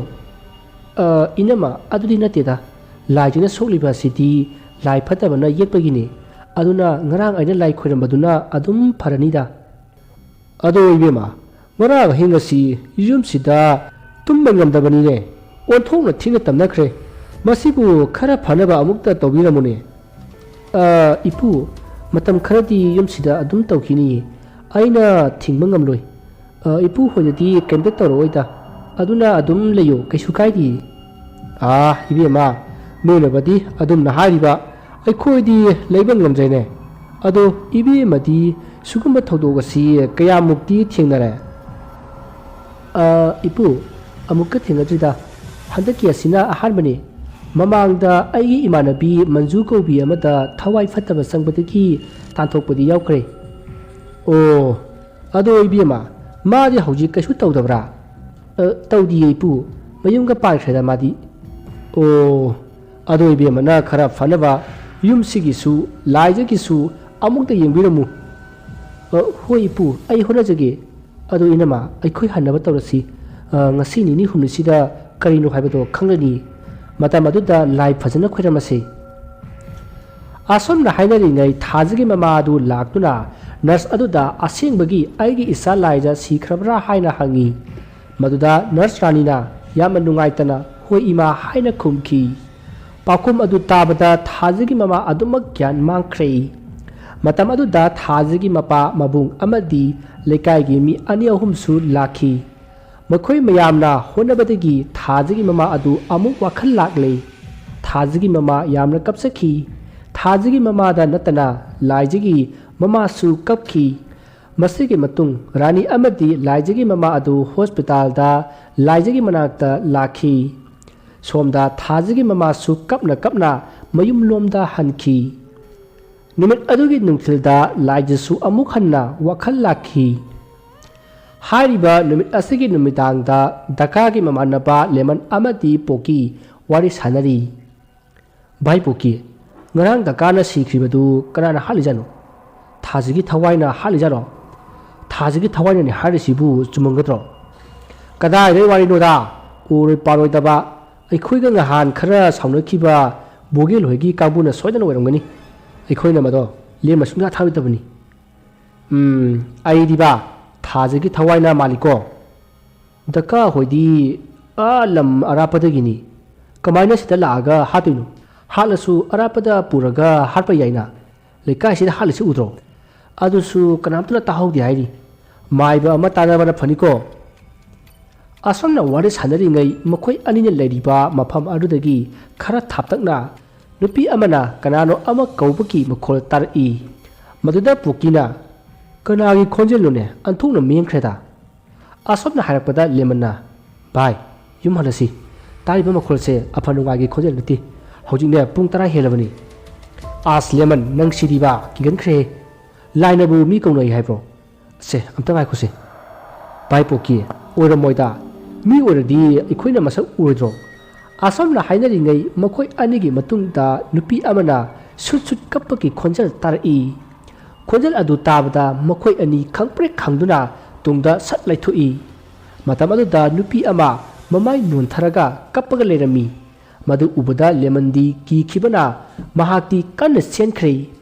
"ꯑ, ꯏꯅꯝꯃ, ꯑꯗꯨꯗꯤ ꯅꯠꯇꯦꯗ꯫ ꯂꯥꯏꯖꯅ ꯁꯣꯛꯂꯤꯕ ꯑꯁꯤꯗꯤ ꯂꯥꯏ ꯐꯠꯇꯕꯅ ꯌꯦꯛꯄꯒꯤꯅꯦ꯫ ꯑꯗꯨꯅ ꯉꯔꯥꯡ ꯑꯩꯅ ꯂꯥꯏ ꯈꯣꯏꯔꯝꯕꯗꯨꯅ ꯑꯗꯨꯝ ꯐꯔꯅꯤꯗ꯫" "ꯑꯗꯣ ꯏꯕꯦꯝꯃ, ꯉꯔꯥꯡ ꯑꯍꯤꯡ ꯑꯁꯤ ꯌꯨꯝꯁꯤꯗ ꯇꯨꯝꯕ ꯉꯝꯗꯕꯅꯤꯅꯦ꯫ ꯑꯣꯟꯊꯣꯛꯅ ꯊꯤꯅ ꯇꯝꯅꯈ꯭ꯔꯦ꯫ ꯃꯁꯤꯕꯨ ꯈꯔ ꯐꯅꯕ ꯑꯃꯨꯛꯇ ꯇꯧꯕꯤꯔꯝꯃꯨꯅꯦ꯫" "ꯑ, ꯏꯄꯨ, ꯃꯇꯝ ꯈꯔꯗꯤ ꯌꯨꯝꯁꯤꯗ ꯑꯗꯨꯝ ꯇꯧꯈꯤꯅꯤꯌꯦ꯫ ꯑꯩꯅ ꯊꯤꯡꯕ ꯉꯝꯂꯣꯏ꯫ ꯑ, ꯏꯄꯨ ꯍꯣꯏꯅꯗꯤ ꯀꯩꯝꯇ ꯇꯧꯔꯛꯑꯣꯏꯗ꯫ ꯑꯗꯨꯅ ꯑꯗꯨꯝ ꯂꯩꯌꯨ, ꯀꯩꯁꯨ ꯀꯥꯏꯗꯦ꯫ ꯑꯥ, ꯏꯕꯦꯝꯃ, ꯅꯣꯏꯅꯕꯗꯤ ꯑꯗꯨꯝꯅ ꯍꯥꯏꯔꯤꯕ, ꯑꯩꯈꯣꯏꯗꯤ ꯂꯩꯕ ꯉꯝꯗ꯭ꯔꯦꯅꯦ꯫ ꯑꯗꯣ ꯏꯕꯦꯝꯃꯗꯤ ꯁꯤꯒꯨꯝꯕ ꯊꯧꯗꯣꯛ ꯑꯁꯤ ꯀꯌꯥꯃꯨꯛꯇꯤ ꯊꯦꯡꯅꯔꯦ? ꯑꯥ, ꯏꯄꯨ, ꯑꯃꯨꯛꯀ ꯊꯦꯡꯅꯗ꯭ꯔꯤꯗ꯫ ꯍꯟꯗꯛꯀꯤ ꯑꯁꯤꯅ ꯑꯍꯥꯟꯕꯅꯤ꯫ ꯃꯃꯥꯡꯗ ꯑꯩꯒꯤ ꯏꯃꯥꯟꯅꯕꯤ ꯃꯟꯖꯨ ꯀꯧꯕꯤ ꯑꯃꯗ ꯊꯋꯥꯏ ꯐꯠꯇꯕ ꯆꯪꯕꯗꯒꯤ ꯇꯥꯟꯊꯣꯛꯄꯗꯤ ꯌꯥꯎꯈ꯭ꯔꯦ꯫ ꯑꯣ, ꯑꯗꯣ ꯏꯕꯦꯝꯃ, ꯃꯥꯗꯤ ꯍꯧꯖꯤꯛ ꯀꯩꯁꯨ ꯇꯧꯗꯕ꯭ꯔꯥ? ꯑ, ꯇꯧꯗꯤꯌꯦ ꯏꯄꯨ, ꯃꯌꯨꯝꯒ ꯄꯥꯟꯈ꯭ꯔꯦꯗ ꯃꯥꯗꯤ꯫ ꯑꯣ, ꯑꯗꯣ ꯏꯕꯦꯝꯃꯅ ꯈꯔ ꯐꯅꯕ ꯌꯨꯝꯁꯤꯒꯤꯁꯨ ꯂꯥꯏꯖꯒꯤꯁꯨ ꯑꯃꯨꯛꯇ ꯌꯦꯡꯕꯤꯔꯝꯃꯨ꯫ ꯑ, ꯍꯣꯏ ꯏꯄꯨ, ꯑꯩ ꯍꯣꯠꯅꯖꯒꯦ꯫ ꯑꯗꯨ ꯏꯅꯝꯃ, ꯑꯩꯈꯣꯏ ꯍꯟꯅꯕ ꯇꯧꯔꯁꯤ꯫ ꯑ, ꯉꯁꯤ ꯅꯤꯅꯤ ꯍꯨꯝꯅꯤꯁꯤꯗ ꯀꯔꯤꯅꯣ ꯍꯥꯏꯕꯗꯣ ꯈꯪꯂꯅꯤ꯫ ꯃꯇꯝ ꯑꯗꯨꯗ ꯂꯥꯏ ꯐꯖꯅ ꯈꯣꯏꯔꯝꯃꯁꯤ꯫ ꯑꯁꯨꯝꯅ ꯍꯥꯏꯅꯔꯤꯉꯩ ꯊꯥꯖꯒꯤ ꯃꯃꯥ ꯑꯗꯨ ꯂꯥꯛꯇꯨꯅ ꯅꯔꯁ ꯑꯗꯨꯗ ꯑꯁꯦꯡꯕꯒꯤ ꯑꯩꯒꯤ ꯏꯆꯥ ꯂꯥꯏꯖ ꯁꯤꯈ꯭ꯔꯕ꯭ꯔꯥ ꯍꯥꯏꯅ ꯍꯪꯉꯤ꯫ ꯃꯗꯨꯗ ꯅꯔꯁ ꯔꯥꯅꯤꯅ ꯌꯥꯝꯅ ꯅꯨꯡꯉꯥꯏꯇꯅ "ꯍꯣꯏ ꯏꯃꯥ" ꯍꯥꯏꯅ ꯈꯨꯝꯈꯤ꯫ ꯄꯥꯎꯈꯨꯝ ꯑꯗꯨ ꯇꯥꯕꯗ ꯊꯥꯖꯒꯤ ꯃꯃꯥ ꯑꯗꯨꯃꯛ ꯒ꯭ꯌꯥꯟ ꯃꯥꯡꯈ꯭ꯔꯦ꯫ ꯃꯇꯝ ꯑꯗꯨꯗ ꯊꯥꯖꯒꯤ ꯃꯄꯥ, ꯃꯕꯨꯡ ꯑꯃꯗꯤ ꯂꯩꯀꯥꯏꯒꯤ ꯃꯤ ꯑꯅꯤ ꯑꯍꯨꯝꯁꯨ ꯂꯥꯛꯈꯤ꯫ ꯃꯈꯣꯏ ꯃꯌꯥꯝꯅ ꯍꯣꯠꯅꯕꯗꯒꯤ ꯊꯥꯖꯒꯤ ꯃꯃꯥ ꯑꯗꯨ ꯑꯃꯨꯛ ꯋꯥꯈꯜ ꯂꯥꯛꯂꯦ꯫ ꯊꯥꯖꯒꯤ ꯃꯃꯥ ꯌꯥꯝꯅ ꯀꯞꯆꯈꯤ꯫ ꯊꯥꯖꯒꯤ ꯃꯃꯥꯗ ꯅꯠꯇꯅ ꯂꯥꯏꯖꯒꯤ ꯃꯃꯥꯁꯨ ꯀꯞꯈꯤ꯫ ꯃꯁꯤꯒꯤ ꯃꯇꯨꯡ ꯔꯥꯅꯤ ꯑꯃꯗꯤ ꯂꯥꯏꯖꯒꯤ ꯃꯃꯥ ꯑꯗꯨ ꯍꯣꯁꯄꯤꯇꯥꯜꯗ ꯂꯥꯏꯖꯒꯤ ꯃꯅꯥꯛꯇ ꯂꯥꯛꯈꯤ꯫ ꯁꯣꯝꯗ ꯊꯥꯖꯒꯤ ꯃꯃꯥꯁꯨ ꯀꯞꯅ ꯀꯞꯅ ꯃꯌꯨꯝꯂꯣꯝꯗ ꯍꯟꯈꯤ꯫ ꯅꯨꯃꯤꯠ ꯑꯗꯨꯒꯤ ꯅꯨꯡꯊꯤꯜꯗ ꯂꯥꯏꯖꯁꯨ ꯑꯃꯨꯛ ꯍꯟꯅ ꯋꯥꯈꯜ ꯂꯥꯛꯈꯤ꯫ ꯍꯥꯏꯔꯤꯕ ꯅꯨꯃꯤꯠ ꯑꯁꯤꯒꯤ ꯅꯨꯃꯤꯗꯥꯡꯗ ꯗꯀꯥꯒꯤ ꯃꯃꯥꯟꯅꯕ ꯂꯦꯃꯟ ꯑꯃꯗꯤ ꯄꯣꯀꯤ ꯋꯥꯔꯤ ꯁꯥꯟꯅꯔꯤ꯫ "ꯚꯥꯏ ꯄꯣꯀꯤ, ꯉꯔꯥꯡ ꯗꯀꯥꯅ ꯁꯤꯈ꯭ꯔꯤꯕꯗꯨ ꯀꯅꯥꯅ ꯍꯥꯠꯂꯤꯖꯥꯠꯅꯣ? ꯊꯥꯖꯒꯤ ꯊꯋꯥꯏꯅ ꯍꯥꯠꯂꯤꯖꯥꯠꯅꯣ? ꯊꯥꯖꯒꯤ ꯊꯋꯥꯏꯅꯅꯦ ꯍꯥꯏꯔꯤꯁꯤꯕꯨ ꯆꯨꯝꯃꯝꯒꯗ꯭ꯔꯣ?" "ꯀꯗꯥꯏꯗꯩ ꯋꯥꯔꯤꯅꯣꯗ? ꯑꯣꯏꯔꯣꯏ ꯄꯥꯔꯣꯏꯗꯕ꯫ ꯑꯩꯈꯣꯏꯒ ꯉꯍꯥꯟ ꯈꯔ ꯁꯥꯎꯅꯈꯤꯕ ꯕꯣꯒꯦꯜ ꯍꯣꯏꯒꯤ ꯀꯥꯡꯕꯨꯅ ꯁꯣꯏꯗꯅ ꯑꯣꯏꯔꯝꯒꯅꯤ꯫ ꯑꯩꯈꯣꯏꯅ ꯃꯗꯣ ꯂꯦꯝꯅ ꯁꯨꯡꯊꯥ ꯊꯥꯔꯣꯏꯗꯕꯅꯤ꯫" "ꯎꯝ, ꯑꯩꯗꯤꯕ ꯊꯥꯖꯒꯤ ꯊꯋꯥꯏꯅ ꯃꯥꯜꯂꯤꯀꯣ꯫ ꯗꯀꯥ ꯍꯣꯏꯗꯤ ꯑꯥ ꯂꯝ ꯑꯔꯥꯞꯄꯗꯒꯤꯅꯤ꯫ ꯀꯃꯥꯏꯅ ꯁꯤꯗ ꯂꯥꯛꯑꯒ ꯍꯥꯠꯇꯣꯏꯅꯣ? ꯍꯥꯠꯂꯁꯨ ꯑꯔꯥꯞꯄꯗ ꯄꯨꯔꯒ ꯍꯥꯠꯄ ꯌꯥꯏꯅ꯫ ꯂꯩꯀꯥꯏꯁꯤꯗ ꯍꯥꯠꯂꯤꯁꯤ ꯎꯗ꯭ꯔꯣ? ꯑꯗꯨꯁꯨ ꯀꯅꯥꯝꯇꯅ ꯇꯥꯍꯧꯗꯦ ꯍꯥꯏꯔꯤ꯫ ꯃꯥꯏꯕ ꯑꯃ ꯇꯥꯟꯅꯕꯅ ꯐꯅꯤꯀꯣ꯫" ꯑꯁꯨꯝꯅ ꯋꯥꯔꯤ ꯁꯥꯟꯅꯔꯤꯉꯩ ꯃꯈꯣꯏ ꯑꯅꯤꯅ ꯂꯩꯔꯤꯕ ꯃꯐꯝ ꯑꯗꯨꯗꯒꯤ ꯈꯔ ꯊꯥꯞꯇꯛꯅ ꯅꯨꯄꯤ ꯑꯃꯅ ꯀꯅꯥꯅꯣ ꯑꯃ ꯀꯧꯕꯒꯤ ꯃꯈꯣꯜ ꯇꯥꯔꯛꯏ꯫ ꯃꯗꯨꯗ ꯄꯣꯀꯤꯅ, "ꯀꯅꯥꯒꯤ ꯈꯣꯟꯖꯦꯜꯅꯣꯅꯦ? ꯑꯟꯊꯣꯛꯅ ꯃꯦꯟꯈ꯭ꯔꯦꯗ!" ꯑꯁꯨꯝꯅ ꯍꯥꯏꯔꯛꯄꯗ ꯂꯦꯃꯟꯅ, "ꯚꯥꯏ, ꯌꯨꯝ ꯍꯜꯂꯁꯤ꯫ ꯇꯥꯔꯤꯕ ꯃꯈꯣꯜꯁꯦ ꯑꯐ ꯅꯨꯡꯉꯥꯏꯒꯤ ꯈꯣꯟꯖꯦꯜ ꯅꯠꯇꯦ꯫ ꯍꯧꯖꯤꯛꯅꯦ ꯄꯨꯡ ꯇꯔꯥ ꯍꯦꯜꯂꯕꯅꯤ꯫" "ꯑꯁ ꯂꯦꯃꯟ, ꯅꯪ ꯁꯤꯗꯤꯕ, ꯀꯤꯒꯟꯈ꯭ꯔꯦꯍꯦ꯫ ꯂꯥꯏꯅꯕꯨ ꯃꯤ ꯀꯧꯅꯩ ꯍꯥꯏꯕ꯭ꯔꯣ?" "ꯁꯦ, ꯑꯝꯇ ꯉꯥꯏꯈꯣꯁꯦ꯫ ꯚꯥꯏ ꯄꯣꯛꯀꯤ, ꯑꯣꯏꯔꯝꯃꯣꯏꯗ꯫ ꯃꯤ ꯑꯣꯏꯔꯗꯤ ꯑꯩꯈꯣꯏꯅ ꯃꯁꯛ ꯎꯔꯣꯏꯗ꯭ꯔꯣ?" ꯑꯁꯨꯝꯅ ꯍꯥꯏꯅꯔꯤꯉꯩ ꯃꯈꯣꯏ ꯑꯅꯤꯒꯤ ꯃꯇꯨꯡꯗ ꯅꯨꯄꯤ ꯑꯃꯅ ꯁꯨꯠ ꯁꯨꯠ ꯀꯞꯄꯒꯤ ꯈꯣꯟꯖꯦꯜ ꯇꯥꯔꯛꯏ꯫ ꯈꯣꯟꯖꯦꯜ ꯑꯗꯨ ꯇꯥꯕꯗ ꯃꯈꯣꯏ ꯑꯅꯤ ꯈꯪꯄ꯭ꯔꯦꯛ ꯈꯪꯗꯨꯅ ꯇꯨꯡꯗ ꯁꯠ ꯂꯩꯊꯣꯛꯏ꯫ ꯃꯇꯝ ꯑꯗꯨꯗ ꯅꯨꯄꯤ ꯑꯃ ꯃꯃꯥꯏ ꯅꯣꯟꯊꯔꯒ ꯀꯞꯄꯒ ꯂꯩꯔꯝꯃꯤ꯫ ꯃꯗꯨ ꯎꯕꯗ ꯂꯦꯃꯟꯗꯤ ꯀꯤꯈꯤꯕꯅ ꯃꯍꯥꯛꯇꯤ ꯀꯟꯅ ꯆꯦꯟꯈ꯭ꯔꯦ꯫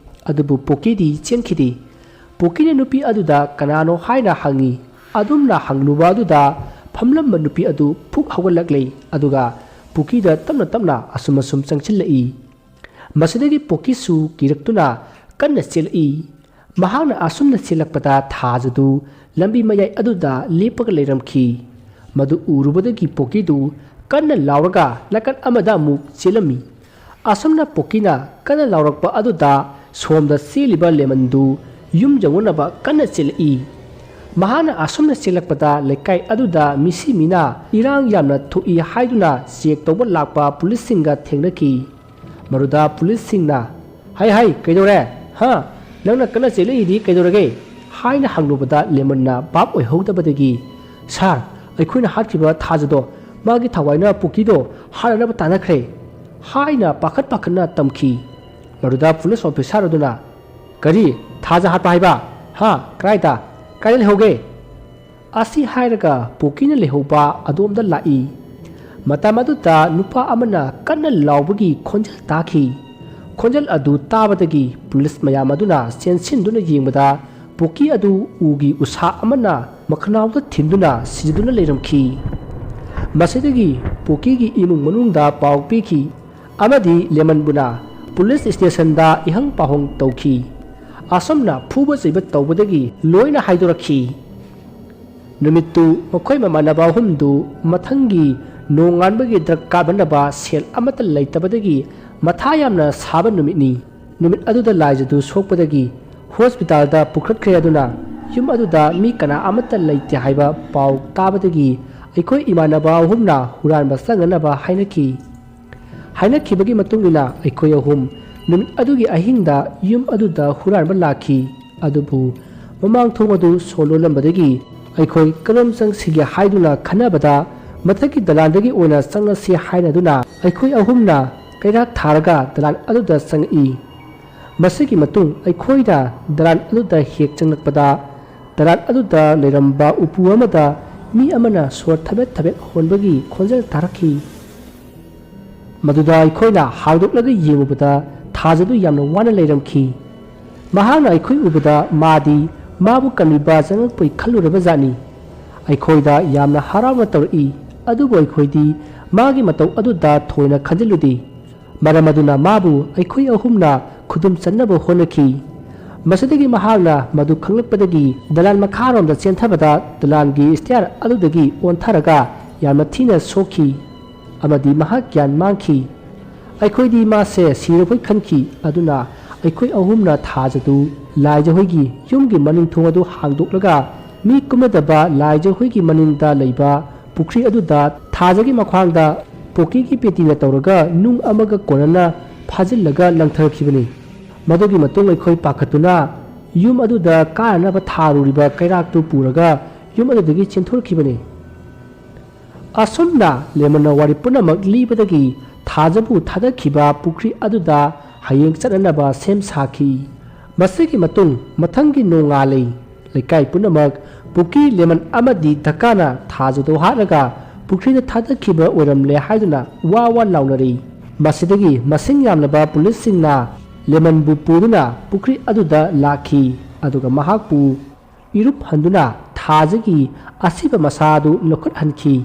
ꯑꯗꯨꯕꯨ ꯄꯣꯀꯤꯗꯤ ꯆꯦꯟꯈꯤꯗꯦ꯫ ꯄꯣꯀꯤꯅ ꯅꯨꯄꯤ ꯑꯗꯨꯗ ꯀꯅꯥꯅꯣ ꯍꯥꯏꯅ ꯍꯪꯉꯤ꯫ ꯑꯗꯨꯝꯅ ꯍꯪꯂꯨꯕ ꯑꯗꯨꯗ ꯐꯝꯂꯝꯕ ꯅꯨꯄꯤ ꯑꯗꯨ ꯐꯨꯛ ꯍꯧꯒꯠꯂꯛꯂꯦ꯫ ꯑꯗꯨꯒ ꯄꯣꯀꯤꯗ ꯇꯞꯅ ꯇꯞꯅ ꯑꯁꯨꯝ ꯑꯁꯨꯝ ꯆꯪꯁꯤꯜꯂꯛꯏ꯫ ꯃꯁꯤꯗꯒꯤ ꯄꯣꯀꯤꯁꯨ ꯀꯤꯔꯛꯇꯨꯅ ꯀꯟꯅ ꯆꯦꯜꯂꯛꯏ꯫ ꯃꯍꯥꯛꯅ ꯑꯁꯨꯝꯅ ꯆꯦꯜꯂꯛꯄꯗ ꯊꯥꯖꯗꯨ ꯂꯝꯕꯤ ꯃꯌꯥꯏ ꯑꯗꯨꯗ ꯂꯦꯞꯄꯒ ꯂꯩꯔꯝꯈꯤ꯫ ꯃꯗꯨ ꯎꯔꯨꯕꯗꯒꯤ ꯄꯣꯀꯤꯗꯨ ꯀꯟꯅ ꯂꯥꯎꯔꯒ ꯅꯥꯀꯟ ꯑꯃꯗ ꯑꯃꯨꯛ ꯆꯦꯜꯂꯝꯃꯤ꯫ ꯑꯁꯨꯝꯅ ꯄꯣꯀꯤꯅ ꯀꯟꯅ ꯂꯥꯎꯔꯛꯄ ꯑꯗꯨꯗ ꯁꯣꯝꯗ ꯆꯦꯜꯂꯤꯕ ꯂꯦꯃꯟꯗꯨ ꯌꯨꯝ ꯌꯧꯅꯅꯕ ꯀꯟꯅ ꯆꯦꯜꯂꯛꯏ꯫ ꯃꯍꯥꯛꯅ ꯑꯁꯨꯝꯅ ꯆꯦꯜꯂꯛꯄꯗ ꯂꯩꯀꯥꯏ ꯑꯗꯨꯗ ꯃꯤꯁꯤ ꯃꯤꯅꯥ ꯏꯔꯥꯡ ꯌꯥꯝꯅ ꯊꯣꯛꯏ ꯍꯥꯏꯗꯨꯅ ꯆꯦꯛ ꯇꯧꯕ ꯂꯥꯛꯄ ꯄꯨꯂꯤꯁꯁꯤꯡꯒ ꯊꯦꯡꯅꯈꯤ꯫ ꯃꯗꯨꯗ ꯄꯨꯂꯤꯁꯁꯤꯡꯅ, "ꯍꯩ ꯍꯩ, ꯀꯩꯗꯧꯔꯦ? ꯍꯥ? ꯅꯪꯅ ꯀꯟꯅ ꯆꯦꯜꯂꯛꯏꯗꯤ ꯀꯩꯗꯧꯔꯒꯦ?" ꯍꯥꯏꯅ ꯍꯪꯂꯨꯕꯗ ꯂꯦꯃꯟꯅ ꯚꯥꯞ ꯑꯣꯏꯍꯧꯗꯕꯗꯒꯤ, "ꯁꯥꯔ, ꯑꯩꯈꯣꯏꯅ ꯍꯥꯠꯈꯤꯕ ꯊꯥꯖꯗꯣ ꯃꯥꯒꯤ ꯊꯋꯥꯏꯅ ꯄꯨꯀꯤꯗꯣ ꯍꯥꯠꯅꯅꯕ ꯇꯥꯟꯅꯈ꯭ꯔꯦ" ꯍꯥꯏꯅ ꯄꯥꯈꯠ ꯄꯥꯈꯠꯅ ꯇꯝꯈꯤ꯫ ꯃꯗꯨꯗ ꯄꯨꯂꯤꯁ ꯑꯣꯐꯤꯁꯥꯔ ꯑꯗꯨꯅ, "ꯀꯔꯤ? ꯊꯥꯖ ꯍꯥꯠꯄ ꯍꯥꯏꯕ? ꯍꯥ? ꯀꯗꯥꯏꯗ? ꯀꯗꯥꯏꯗ ꯂꯩꯍꯧꯒꯦ?" ꯑꯁꯤ ꯍꯥꯏꯔꯒ ꯄꯣꯀꯤꯅ ꯂꯩꯍꯧꯕ ꯑꯗꯣꯝꯗ ꯂꯥꯛꯏ꯫ ꯃꯇꯝ ꯑꯗꯨꯗ ꯅꯨꯄꯥ ꯑꯃꯅ ꯀꯟꯅ ꯂꯥꯎꯕꯒꯤ ꯈꯣꯟꯖꯦꯜ ꯇꯥꯈꯤ꯫ ꯈꯣꯟꯖꯦꯜ ꯑꯗꯨ ꯇꯥꯕꯗꯒꯤ ꯄꯨꯂꯤꯁ ꯃꯌꯥꯝ ꯑꯗꯨꯅ ꯆꯦꯟꯁꯤꯟꯗꯨꯅ ꯌꯦꯡꯕꯗ ꯄꯣꯀꯤ ꯑꯗꯨ ꯎꯒꯤ ꯎꯁꯥ ꯑꯃꯅ ꯃꯈꯅꯥꯎꯗ ꯊꯤꯟꯗꯨꯅ ꯁꯤꯗꯨꯅ ꯂꯩꯔꯝꯈꯤ꯫ ꯃꯁꯤꯗꯒꯤ ꯄꯣꯀꯤꯒꯤ ꯏꯃꯨꯡ ꯃꯅꯨꯡꯗ ꯄꯥꯎ ꯄꯤꯈꯤ ꯑꯃꯗꯤ ꯂꯦꯃꯟꯕꯨꯅ ꯄꯨꯂꯤꯁ ꯁ꯭ꯇꯦꯁꯟꯗ ꯏꯍꯪ ꯄꯥꯎꯍꯪ ꯇꯧꯈꯤ꯫ ꯑꯁꯨꯝꯅ ꯐꯨꯕ ꯆꯩꯕ ꯇꯧꯕꯗꯒꯤ ꯂꯣꯏꯅ ꯍꯥꯏꯗꯣꯔꯛꯈꯤ꯫ ꯅꯨꯃꯤꯠꯇꯨ ꯃꯈꯣꯏ ꯃꯃꯥꯟꯅꯕ ꯑꯍꯨꯝꯗꯨ ꯃꯊꯪꯒꯤ ꯅꯣꯡꯉꯥꯟꯕꯒꯤ ꯗ꯭ꯔꯛ ꯀꯥꯞꯅꯅꯕ ꯁꯦꯜ ꯑꯃꯠꯇ ꯂꯩꯇꯕꯗꯒꯤ ꯃꯊꯥ ꯌꯥꯝꯅ ꯁꯥꯕ ꯅꯨꯃꯤꯠꯅꯤ꯫ ꯅꯨꯃꯤꯠ ꯑꯗꯨꯗ ꯂꯥꯏꯖꯗꯨ ꯁꯣꯛꯄꯗꯒꯤ ꯍꯣꯁꯄꯤꯇꯥꯜꯗ ꯄꯨꯈꯠꯈ꯭ꯔꯦ꯫ ꯑꯗꯨꯅ ꯌꯨꯝ ꯑꯗꯨꯗ ꯃꯤ ꯀꯅꯥ ꯑꯃꯠꯇ ꯂꯩꯇꯦ ꯍꯥꯏꯕ ꯄꯥꯎ ꯇꯥꯕꯗꯒꯤ ꯑꯩꯈꯣꯏ ꯏꯃꯥꯟꯅꯕ ꯑꯍꯨꯝꯅ ꯍꯨꯔꯥꯟꯕ ꯆꯪꯅꯅꯕ ꯍꯥꯏꯅꯈꯤ꯫ ꯍꯥꯏꯅꯈꯤꯕꯒꯤ ꯃꯇꯨꯡ ꯏꯟꯅ ꯑꯩꯈꯣꯏ ꯑꯍꯨꯝ ꯅꯨꯃꯤꯠ ꯑꯗꯨꯒꯤ ꯑꯍꯤꯡꯗ ꯌꯨꯝ ꯑꯗꯨꯗ ꯍꯨꯔꯥꯟꯕ ꯂꯥꯛꯈꯤ꯫ ꯑꯗꯨꯕꯨ ꯃꯃꯥꯡ ꯊꯣꯡ ꯑꯗꯨ ꯁꯣ ꯂꯣꯜꯂꯝꯕꯗꯒꯤ ꯑꯩꯈꯣꯏ ꯀꯔꯣꯝ ꯆꯪꯁꯤꯒꯦ ꯍꯥꯏꯗꯨꯅ ꯈꯟꯅꯕꯗ ꯃꯊꯛꯀꯤ ꯗꯂꯥꯟꯗꯒꯤ ꯑꯣꯏꯅ ꯆꯪꯂꯁꯤ ꯍꯥꯏꯅꯗꯨꯅ ꯑꯩꯈꯣꯏ ꯑꯍꯨꯝꯅ ꯀꯩꯔꯥꯛ ꯊꯥꯔꯒ ꯗꯂꯥꯟ ꯑꯗꯨꯗ ꯆꯪꯉꯛꯏ꯫ ꯃꯁꯤꯒꯤ ꯃꯇꯨꯡ ꯑꯩꯈꯣꯏꯅ ꯗꯂꯥꯟ ꯑꯗꯨꯗ ꯍꯦꯛ ꯆꯪꯂꯛꯄꯗ ꯗꯂꯥꯟ ꯑꯗꯨꯗ ꯂꯩꯔꯝꯕ ꯎꯄꯨ ꯑꯃꯗ ꯃꯤ ꯑꯃꯅ ꯁꯣꯔ ꯊꯕꯦꯠ ꯊꯕꯦꯠ ꯍꯣꯟꯕꯒꯤ ꯈꯣꯟꯖꯦꯜ ꯇꯥꯔꯛꯈꯤ꯫ ꯃꯗꯨꯗ ꯑꯩꯈꯣꯏꯅ ꯍꯥꯡꯗꯣꯛꯂꯒ ꯌꯦꯡꯂꯨꯕꯗ ꯊꯥꯖꯗꯨ ꯌꯥꯝꯅ ꯋꯥꯅ ꯂꯩꯔꯝꯈꯤ꯫ ꯃꯍꯥꯛꯅ ꯑꯩꯈꯣꯏ ꯎꯕꯗ ꯃꯥꯗꯤ ꯃꯥꯕꯨ ꯀꯟꯕꯤꯕ ꯆꯪꯂꯛꯄꯩ ꯈꯜꯂꯨꯔꯕ ꯖꯥꯠꯅꯤ꯫ ꯑꯩꯈꯣꯏꯗ ꯌꯥꯝꯅ ꯍꯔꯥꯎꯅ ꯇꯧꯔꯛꯏ꯫ ꯑꯗꯨꯕꯨ ꯑꯩꯈꯣꯏꯗꯤ ꯃꯥꯒꯤ ꯃꯇꯧ ꯑꯗꯨꯗ ꯊꯣꯏꯅ ꯈꯟꯖꯤꯜꯂꯨꯗꯦ꯫ ꯃꯔꯝ ꯑꯗꯨꯅ ꯃꯥꯕꯨ ꯑꯩꯈꯣꯏ ꯑꯍꯨꯝꯅ ꯈꯨꯗꯨꯝ ꯆꯟꯅꯕ ꯍꯣꯠꯅꯈꯤ꯫ ꯃꯁꯤꯗꯒꯤ ꯃꯍꯥꯛꯅ ꯃꯗꯨ ꯈꯪꯂꯛꯄꯗꯒꯤ ꯗꯂꯥꯟ ꯃꯈꯥꯔꯣꯝꯗ ꯆꯦꯟꯊꯕꯗ ꯗꯂꯥꯟꯒꯤ ꯁ꯭ꯇꯤꯌꯥꯔ ꯑꯗꯨꯗꯒꯤ ꯑꯣꯟꯊꯔꯒ ꯌꯥꯝꯅ ꯊꯤꯅ ꯁꯣꯛꯈꯤ ꯑꯃꯗꯤ ꯃꯍꯥꯛ ꯒ꯭ꯌꯥꯟ ꯃꯥꯡꯈꯤ꯫ ꯑꯩꯈꯣꯏꯗꯤ ꯃꯥꯁꯦ ꯁꯤꯔꯕꯣꯏ ꯈꯟꯈꯤ꯫ ꯑꯗꯨꯅ ꯑꯩꯈꯣꯏ ꯑꯍꯨꯝꯅ ꯊꯥꯖꯗꯨ ꯂꯥꯏꯖ ꯍꯣꯏꯒꯤ ꯌꯨꯝꯒꯤ ꯃꯅꯤꯡ ꯊꯣꯡ ꯑꯗꯨ ꯍꯥꯡꯗꯣꯛꯂꯒ ꯃꯤ ꯀꯨꯝꯅꯗꯕ ꯂꯥꯏꯖ ꯍꯣꯏꯒꯤ ꯃꯅꯤꯡꯗ ꯂꯩꯕ ꯄꯨꯈ꯭ꯔꯤ ꯑꯗꯨꯗ ꯊꯥꯖꯒꯤ ꯃꯈ꯭ꯋꯥꯡꯗ ꯄꯣꯀꯤꯒꯤ ꯄꯦꯇꯤꯅ ꯇꯧꯔꯒ ꯅꯨꯡ ꯑꯃꯒ ꯀꯣꯟꯅꯅ ꯐꯥꯖꯤꯜꯂꯒ ꯂꯪꯊꯈꯤꯕꯅꯤ꯫ ꯃꯗꯨꯒꯤ ꯃꯇꯨꯡ ꯑꯩꯈꯣꯏ ꯄꯥꯈꯠꯇꯨꯅ ꯌꯨꯝ ꯑꯗꯨꯗ ꯀꯥꯅꯅꯕ ꯊꯥꯔꯨꯔꯤꯕ ꯀꯩꯔꯥꯛꯇꯨ ꯄꯨꯔꯒ ꯌꯨꯝ ꯑꯗꯨꯗꯒꯤ ꯆꯦꯟꯊꯣꯔꯛꯈꯤꯕꯅꯤ꯫ ꯑꯁꯨꯝꯅ ꯂꯦꯃꯟꯅ ꯋꯥꯔꯤ ꯄꯨꯝꯅꯃꯛ ꯂꯤꯕꯗꯒꯤ ꯊꯥꯖꯕꯨ ꯊꯥꯗꯈꯤꯕ ꯄꯨꯈ꯭ꯔꯤ ꯑꯗꯨꯗ ꯍꯌꯦꯡ ꯆꯠꯅꯅꯕ ꯁꯦꯝ ꯁꯥꯈꯤ꯫ ꯃꯁꯤꯒꯤ ꯃꯇꯨꯡ ꯃꯊꯪꯒꯤ ꯅꯣꯡꯉꯥꯜꯂꯤ꯫ ꯂꯩꯀꯥꯏ ꯄꯨꯝꯅꯃꯛ ꯄꯨꯀꯤ, ꯂꯦꯃꯟ ꯑꯃꯗꯤ ꯙꯀꯥꯅ ꯊꯥꯖꯗꯨ ꯍꯥꯠꯂꯒ ꯄꯨꯈ꯭ꯔꯤꯗ ꯊꯥꯗꯈꯤꯕ ꯑꯣꯏꯔꯝꯂꯦ ꯍꯥꯏꯗꯨꯅ ꯋꯥ ꯋꯥ ꯂꯥꯎꯅꯔꯤ꯫ ꯃꯁꯤꯗꯒꯤ ꯃꯁꯤꯡ ꯌꯥꯝꯂꯕ ꯄꯨꯂꯤꯁꯁꯤꯡꯅ ꯂꯦꯃꯟꯕꯨ ꯄꯨꯗꯨꯅ ꯄꯨꯈ꯭ꯔꯤ ꯑꯗꯨꯗ ꯂꯥꯛꯈꯤ꯫ ꯑꯗꯨꯒ ꯃꯍꯥꯛꯄꯨ ꯏꯔꯨꯞ ꯍꯟꯗꯨꯅ ꯊꯥꯖꯒꯤ ꯑꯁꯤꯕ ꯃꯁꯥ ꯑꯗꯨ ꯂꯧꯈꯠꯍꯟꯈꯤ꯫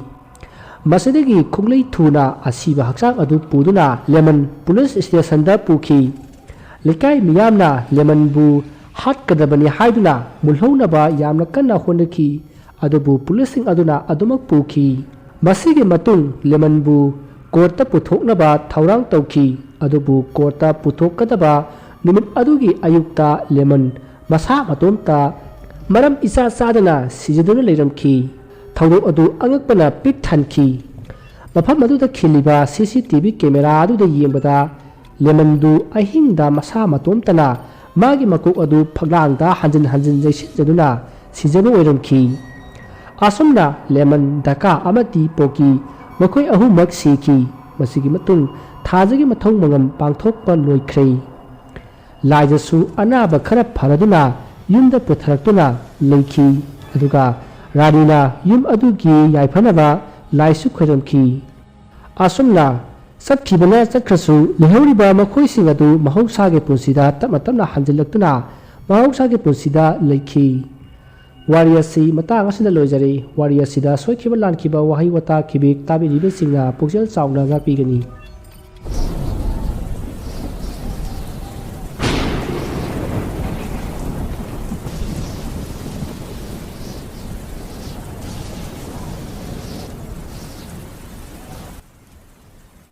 ꯃꯁꯤꯗꯒꯤ ꯈꯣꯡꯂꯩ ꯊꯨꯅ ꯑꯁꯤꯕ ꯍꯛꯆꯥꯡ ꯑꯗꯨ ꯄꯨꯗꯨꯅ ꯂꯦꯃꯟ ꯄꯨꯂꯤꯁ ꯁ꯭ꯇꯦꯁꯟꯗ ꯄꯨꯈꯤ꯫ ꯂꯩꯀꯥꯏ ꯃꯤꯌꯥꯝꯅ ꯂꯦꯃꯟꯕꯨ ꯍꯥꯠꯀꯗꯕꯅꯤ ꯍꯥꯏꯗꯨꯅ ꯃꯨꯜꯍꯧꯅꯕ ꯌꯥꯝꯅ ꯀꯟꯅ ꯍꯣꯠꯅꯈꯤ꯫ ꯑꯗꯨꯕꯨ ꯄꯨꯂꯤꯁꯁꯤꯡ ꯑꯗꯨꯅ ꯑꯗꯨꯃꯛ ꯄꯨꯈꯤ꯫ ꯃꯁꯤꯒꯤ ꯃꯇꯨꯡ ꯂꯦꯃꯟꯕꯨ ꯀꯣꯔꯠꯇ ꯄꯨꯊꯣꯛꯅꯕ ꯊꯧꯔꯥꯡ ꯇꯧꯈꯤ꯫ ꯑꯗꯨꯕꯨ ꯀꯣꯔꯠꯇ ꯄꯨꯊꯣꯛꯀꯗꯕ ꯅꯨꯃꯤꯠ ꯑꯗꯨꯒꯤ ꯑꯌꯨꯛꯇ ꯂꯦꯃꯟ ꯃꯁꯥ ꯃꯇꯣꯝꯇ ꯃꯔꯝ ꯏꯆꯥ ꯆꯥꯗꯅ ꯁꯤꯖꯗꯨꯅ ꯂꯩꯔꯝꯈꯤ꯫ ꯊꯧꯗꯣꯛ ꯑꯗꯨ ꯑꯉꯛꯄꯅ ꯄꯤꯛ ꯊꯟꯈꯤ꯫ ꯃꯐꯝ ꯑꯗꯨꯗ ꯈꯤꯜꯂꯤꯕ ꯁꯤ ꯁꯤ ꯇꯤ ꯚꯤ ꯀꯦꯃꯦꯔꯥ ꯑꯗꯨꯗ ꯌꯦꯡꯕꯗ ꯂꯦꯃꯟꯗꯨ ꯑꯍꯤꯡꯗ ꯃꯁꯥ ꯃꯇꯣꯝꯇꯅ ꯃꯥꯒꯤ ꯃꯀꯣꯛ ꯑꯗꯨ ꯐꯛꯂꯥꯡꯗ ꯍꯟꯖꯤꯟ ꯍꯟꯖꯤꯟ ꯌꯩꯁꯤꯟꯖꯗꯨꯅ ꯁꯤꯖꯕ ꯑꯣꯏꯔꯝꯈꯤ꯫ ꯑꯁꯨꯝꯅ ꯂꯦꯃꯟ, ꯗꯀꯥ ꯑꯃꯗꯤ ꯄꯣꯀꯤ ꯃꯈꯣꯏ ꯑꯍꯨꯝꯃꯛ ꯁꯤꯈꯤ꯫ ꯃꯁꯤꯒꯤ ꯃꯇꯨꯡ ꯊꯥꯖꯒꯤ ꯃꯊꯧ ꯃꯉꯝ ꯄꯥꯡꯊꯣꯛꯄ ꯂꯣꯏꯈ꯭ꯔꯦ꯫ ꯂꯥꯏꯖꯁꯨ ꯑꯅꯥꯕ ꯈꯔ ꯐꯔꯗꯨꯅ ꯌꯨꯝꯗ ꯄꯨꯊꯔꯛꯇꯨꯅ ꯂꯩꯈꯤ꯫ ꯑꯗꯨꯒ ꯔꯥꯅꯤꯅ ꯌꯨꯝ ꯑꯗꯨꯒꯤ ꯌꯥꯏꯐꯅꯕ ꯂꯥꯏꯁꯨ ꯈꯣꯏꯔꯝꯈꯤ꯫ ꯑꯁꯨꯝꯅ ꯆꯠꯈꯤꯕꯅ ꯆꯠꯈ꯭ꯔꯁꯨ, ꯂꯩꯍꯧꯔꯤꯕ ꯃꯈꯣꯏꯁꯤꯡ ꯑꯗꯨ ꯃꯍꯧꯁꯥꯒꯤ ꯄꯨꯟꯁꯤꯗ ꯇꯞꯅ ꯇꯞꯅ ꯍꯟꯖꯤꯜꯂꯛꯇꯨꯅ ꯃꯍꯧꯁꯥꯒꯤ ꯄꯨꯟꯁꯤꯗ ꯂꯩꯈꯤ꯫ ꯋꯥꯔꯤ ꯑꯁꯤ ꯃꯇꯥꯡ ꯑꯁꯤꯗ ꯂꯣꯏꯖꯔꯦ꯫ ꯋꯥꯔꯤ ꯑꯁꯤꯗ ꯁꯣꯏꯈꯤꯕ ꯂꯥꯟꯈꯤꯕ ꯋꯥꯍꯩ ꯋꯥꯇꯥ ꯈꯤꯕꯤꯛ ꯇꯥꯕꯤꯔꯤꯕꯁꯤꯡꯅ ꯄꯨꯛꯆꯦꯜ ꯆꯥꯎꯅ ꯉꯥꯛꯄꯤꯒꯅꯤ꯫